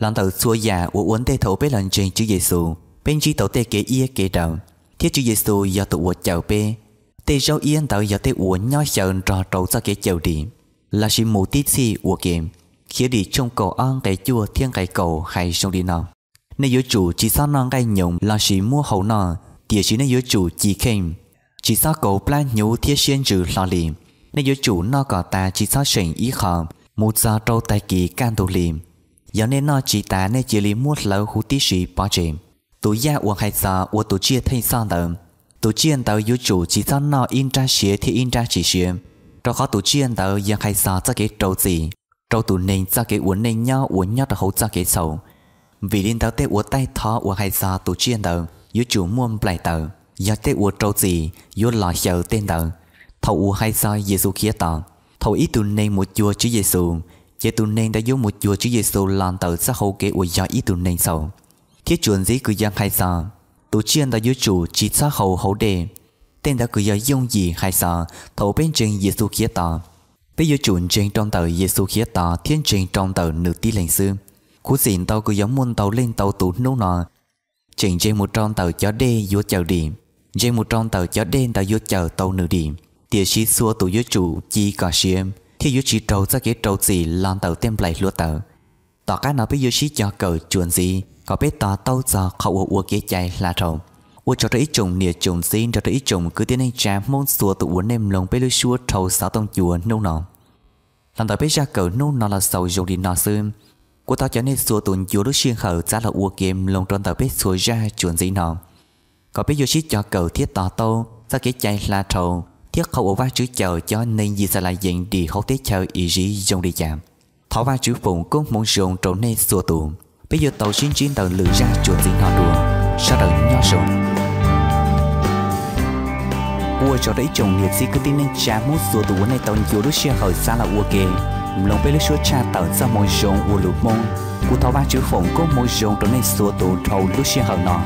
Los ntawm txhua yam uas ua ntej thaum uas peb los ntseeg Tswv Yexus, peb ntsib tau tej kev iab kev daw, thiab Tswv Yexus yog tus uas cawm peb. Tej zaub iab ntawd yog tej uas nyob xyaw nrog rau txoj kev cawm dim, lossis mus tib txhij ua ke. Khiavdim tshooj kaum ob nqe cuaj thiab nqe kaum hais zoo li no: Nej yuav tsum tsis txhob noj nqaij nyoos lossis muab hau noj, tiam sis nej yuav tsum ci kheej. Tsis txhob kaus plab hnyuv thiab siab ntsws hlo li. Nej yuav tsum noj kom tas tsis txhob seem ib qho, mus txog rau tag kis kaj ntug hli. Yog nej noj tsis tas nej cia li muab hlawv huv tib si pov tseg. Tus yaj uas hais txog ua tus tsiaj theej txhoj ntawd, tus tsiaj ntawd yuav tsum tsis txhob noj ib nrab siav thiab ib nrab tsis siav, rau qhov tus tsiaj ntawd yog hais txog txoj kev rau txim rau tus neeg txoj kev ua neej nyob uas nyob rau hauv txoj kev txhaum. Vim li ntawd tej uas taij thov uas hais txog tus tsiaj ntawd yuav tsum muaj nplaim taws, yog tej uas rau txim yuav los xyaw tej ntawd. Thaum uas hais txog Yexus Khiav Tos, thaum ib tug neeg mus cuag Tswv Yexus, ces tus neeg ntawd yuav mus cuag Tswv Yexus los ntawm txoj hau kev uas yog ib tug neeg txhaum. Thiab tsuas ntxiv kws yog hais txog tus tsiaj ntawd yuav tsum tsis txhob haus hauv dej. Tej ntawd kws yog yooj yim hais txog thaum peb ntseeg Yexus Khiav Tos. Peb yuav tsum ntseeg rau ntawm Yexus Khiav Tos thiab ntseeg rau ntawm nws tib leeg xwb. Khuv xim ntau kws yog muaj ntau leej ntau tus hnub no tseem ntseeg mus rau ntawm cov dej yuav cawm dim, ntseeg mus rau ntawm cov dej ntawd yuav cawm tau nws dim, tiam sis txhua tus yuav tsum ci kom siav, thiab yuav tsis raug txoj kev rau txim los ntawm tej nplaim hluav taws. Tom qab no peb yuav sib cog kawm tsuas ntxiv kom peb to taub txog qhov uas ua kev cai hla dhau. Ua tsaug rau ib tsoom niam tsoom txiv nrog rau ib tsoom kwv tij neej tsa Hmoob txhua tus uas nej mloog peb lub suab rhau xov tooj cua hnub no. Los ntawm peb zaj kawm hnub no los xaus zoo li no xwb. Kuv thov caw nej txhua tus ncua lub sij hawm txav los ua ke mloog rau ntawm peb txhua zaj tsuas ntxiv no, kom peb yuav sib cog kawm thiab to taub txoj kev cai hla dhau thiab qhov uas Vajtswv cawm cov neeg Yixalayees dim hauv teb chaws Iziv zoo li cas. Thov Vajtswv foom koob hmoov zoo rau nej txhua tus. Peb yuav tau sib ntsib ntawm lwm zaj tsuas ntxiv no dua. Sawv daws nyob zoo. Ua tsaug rau ib tsoom niam txiv kwv tij neej tsa Hmoob txhua tus uas nej tau ncua lub sij hawm txav los ua ke mloog peb lub suab tshaj tawm txoj moo zoo ua lus Hmoob. Kuv thov Vajtswv foom koob hmoov zoo rau nej txhua tus dhau lub sij hawm no.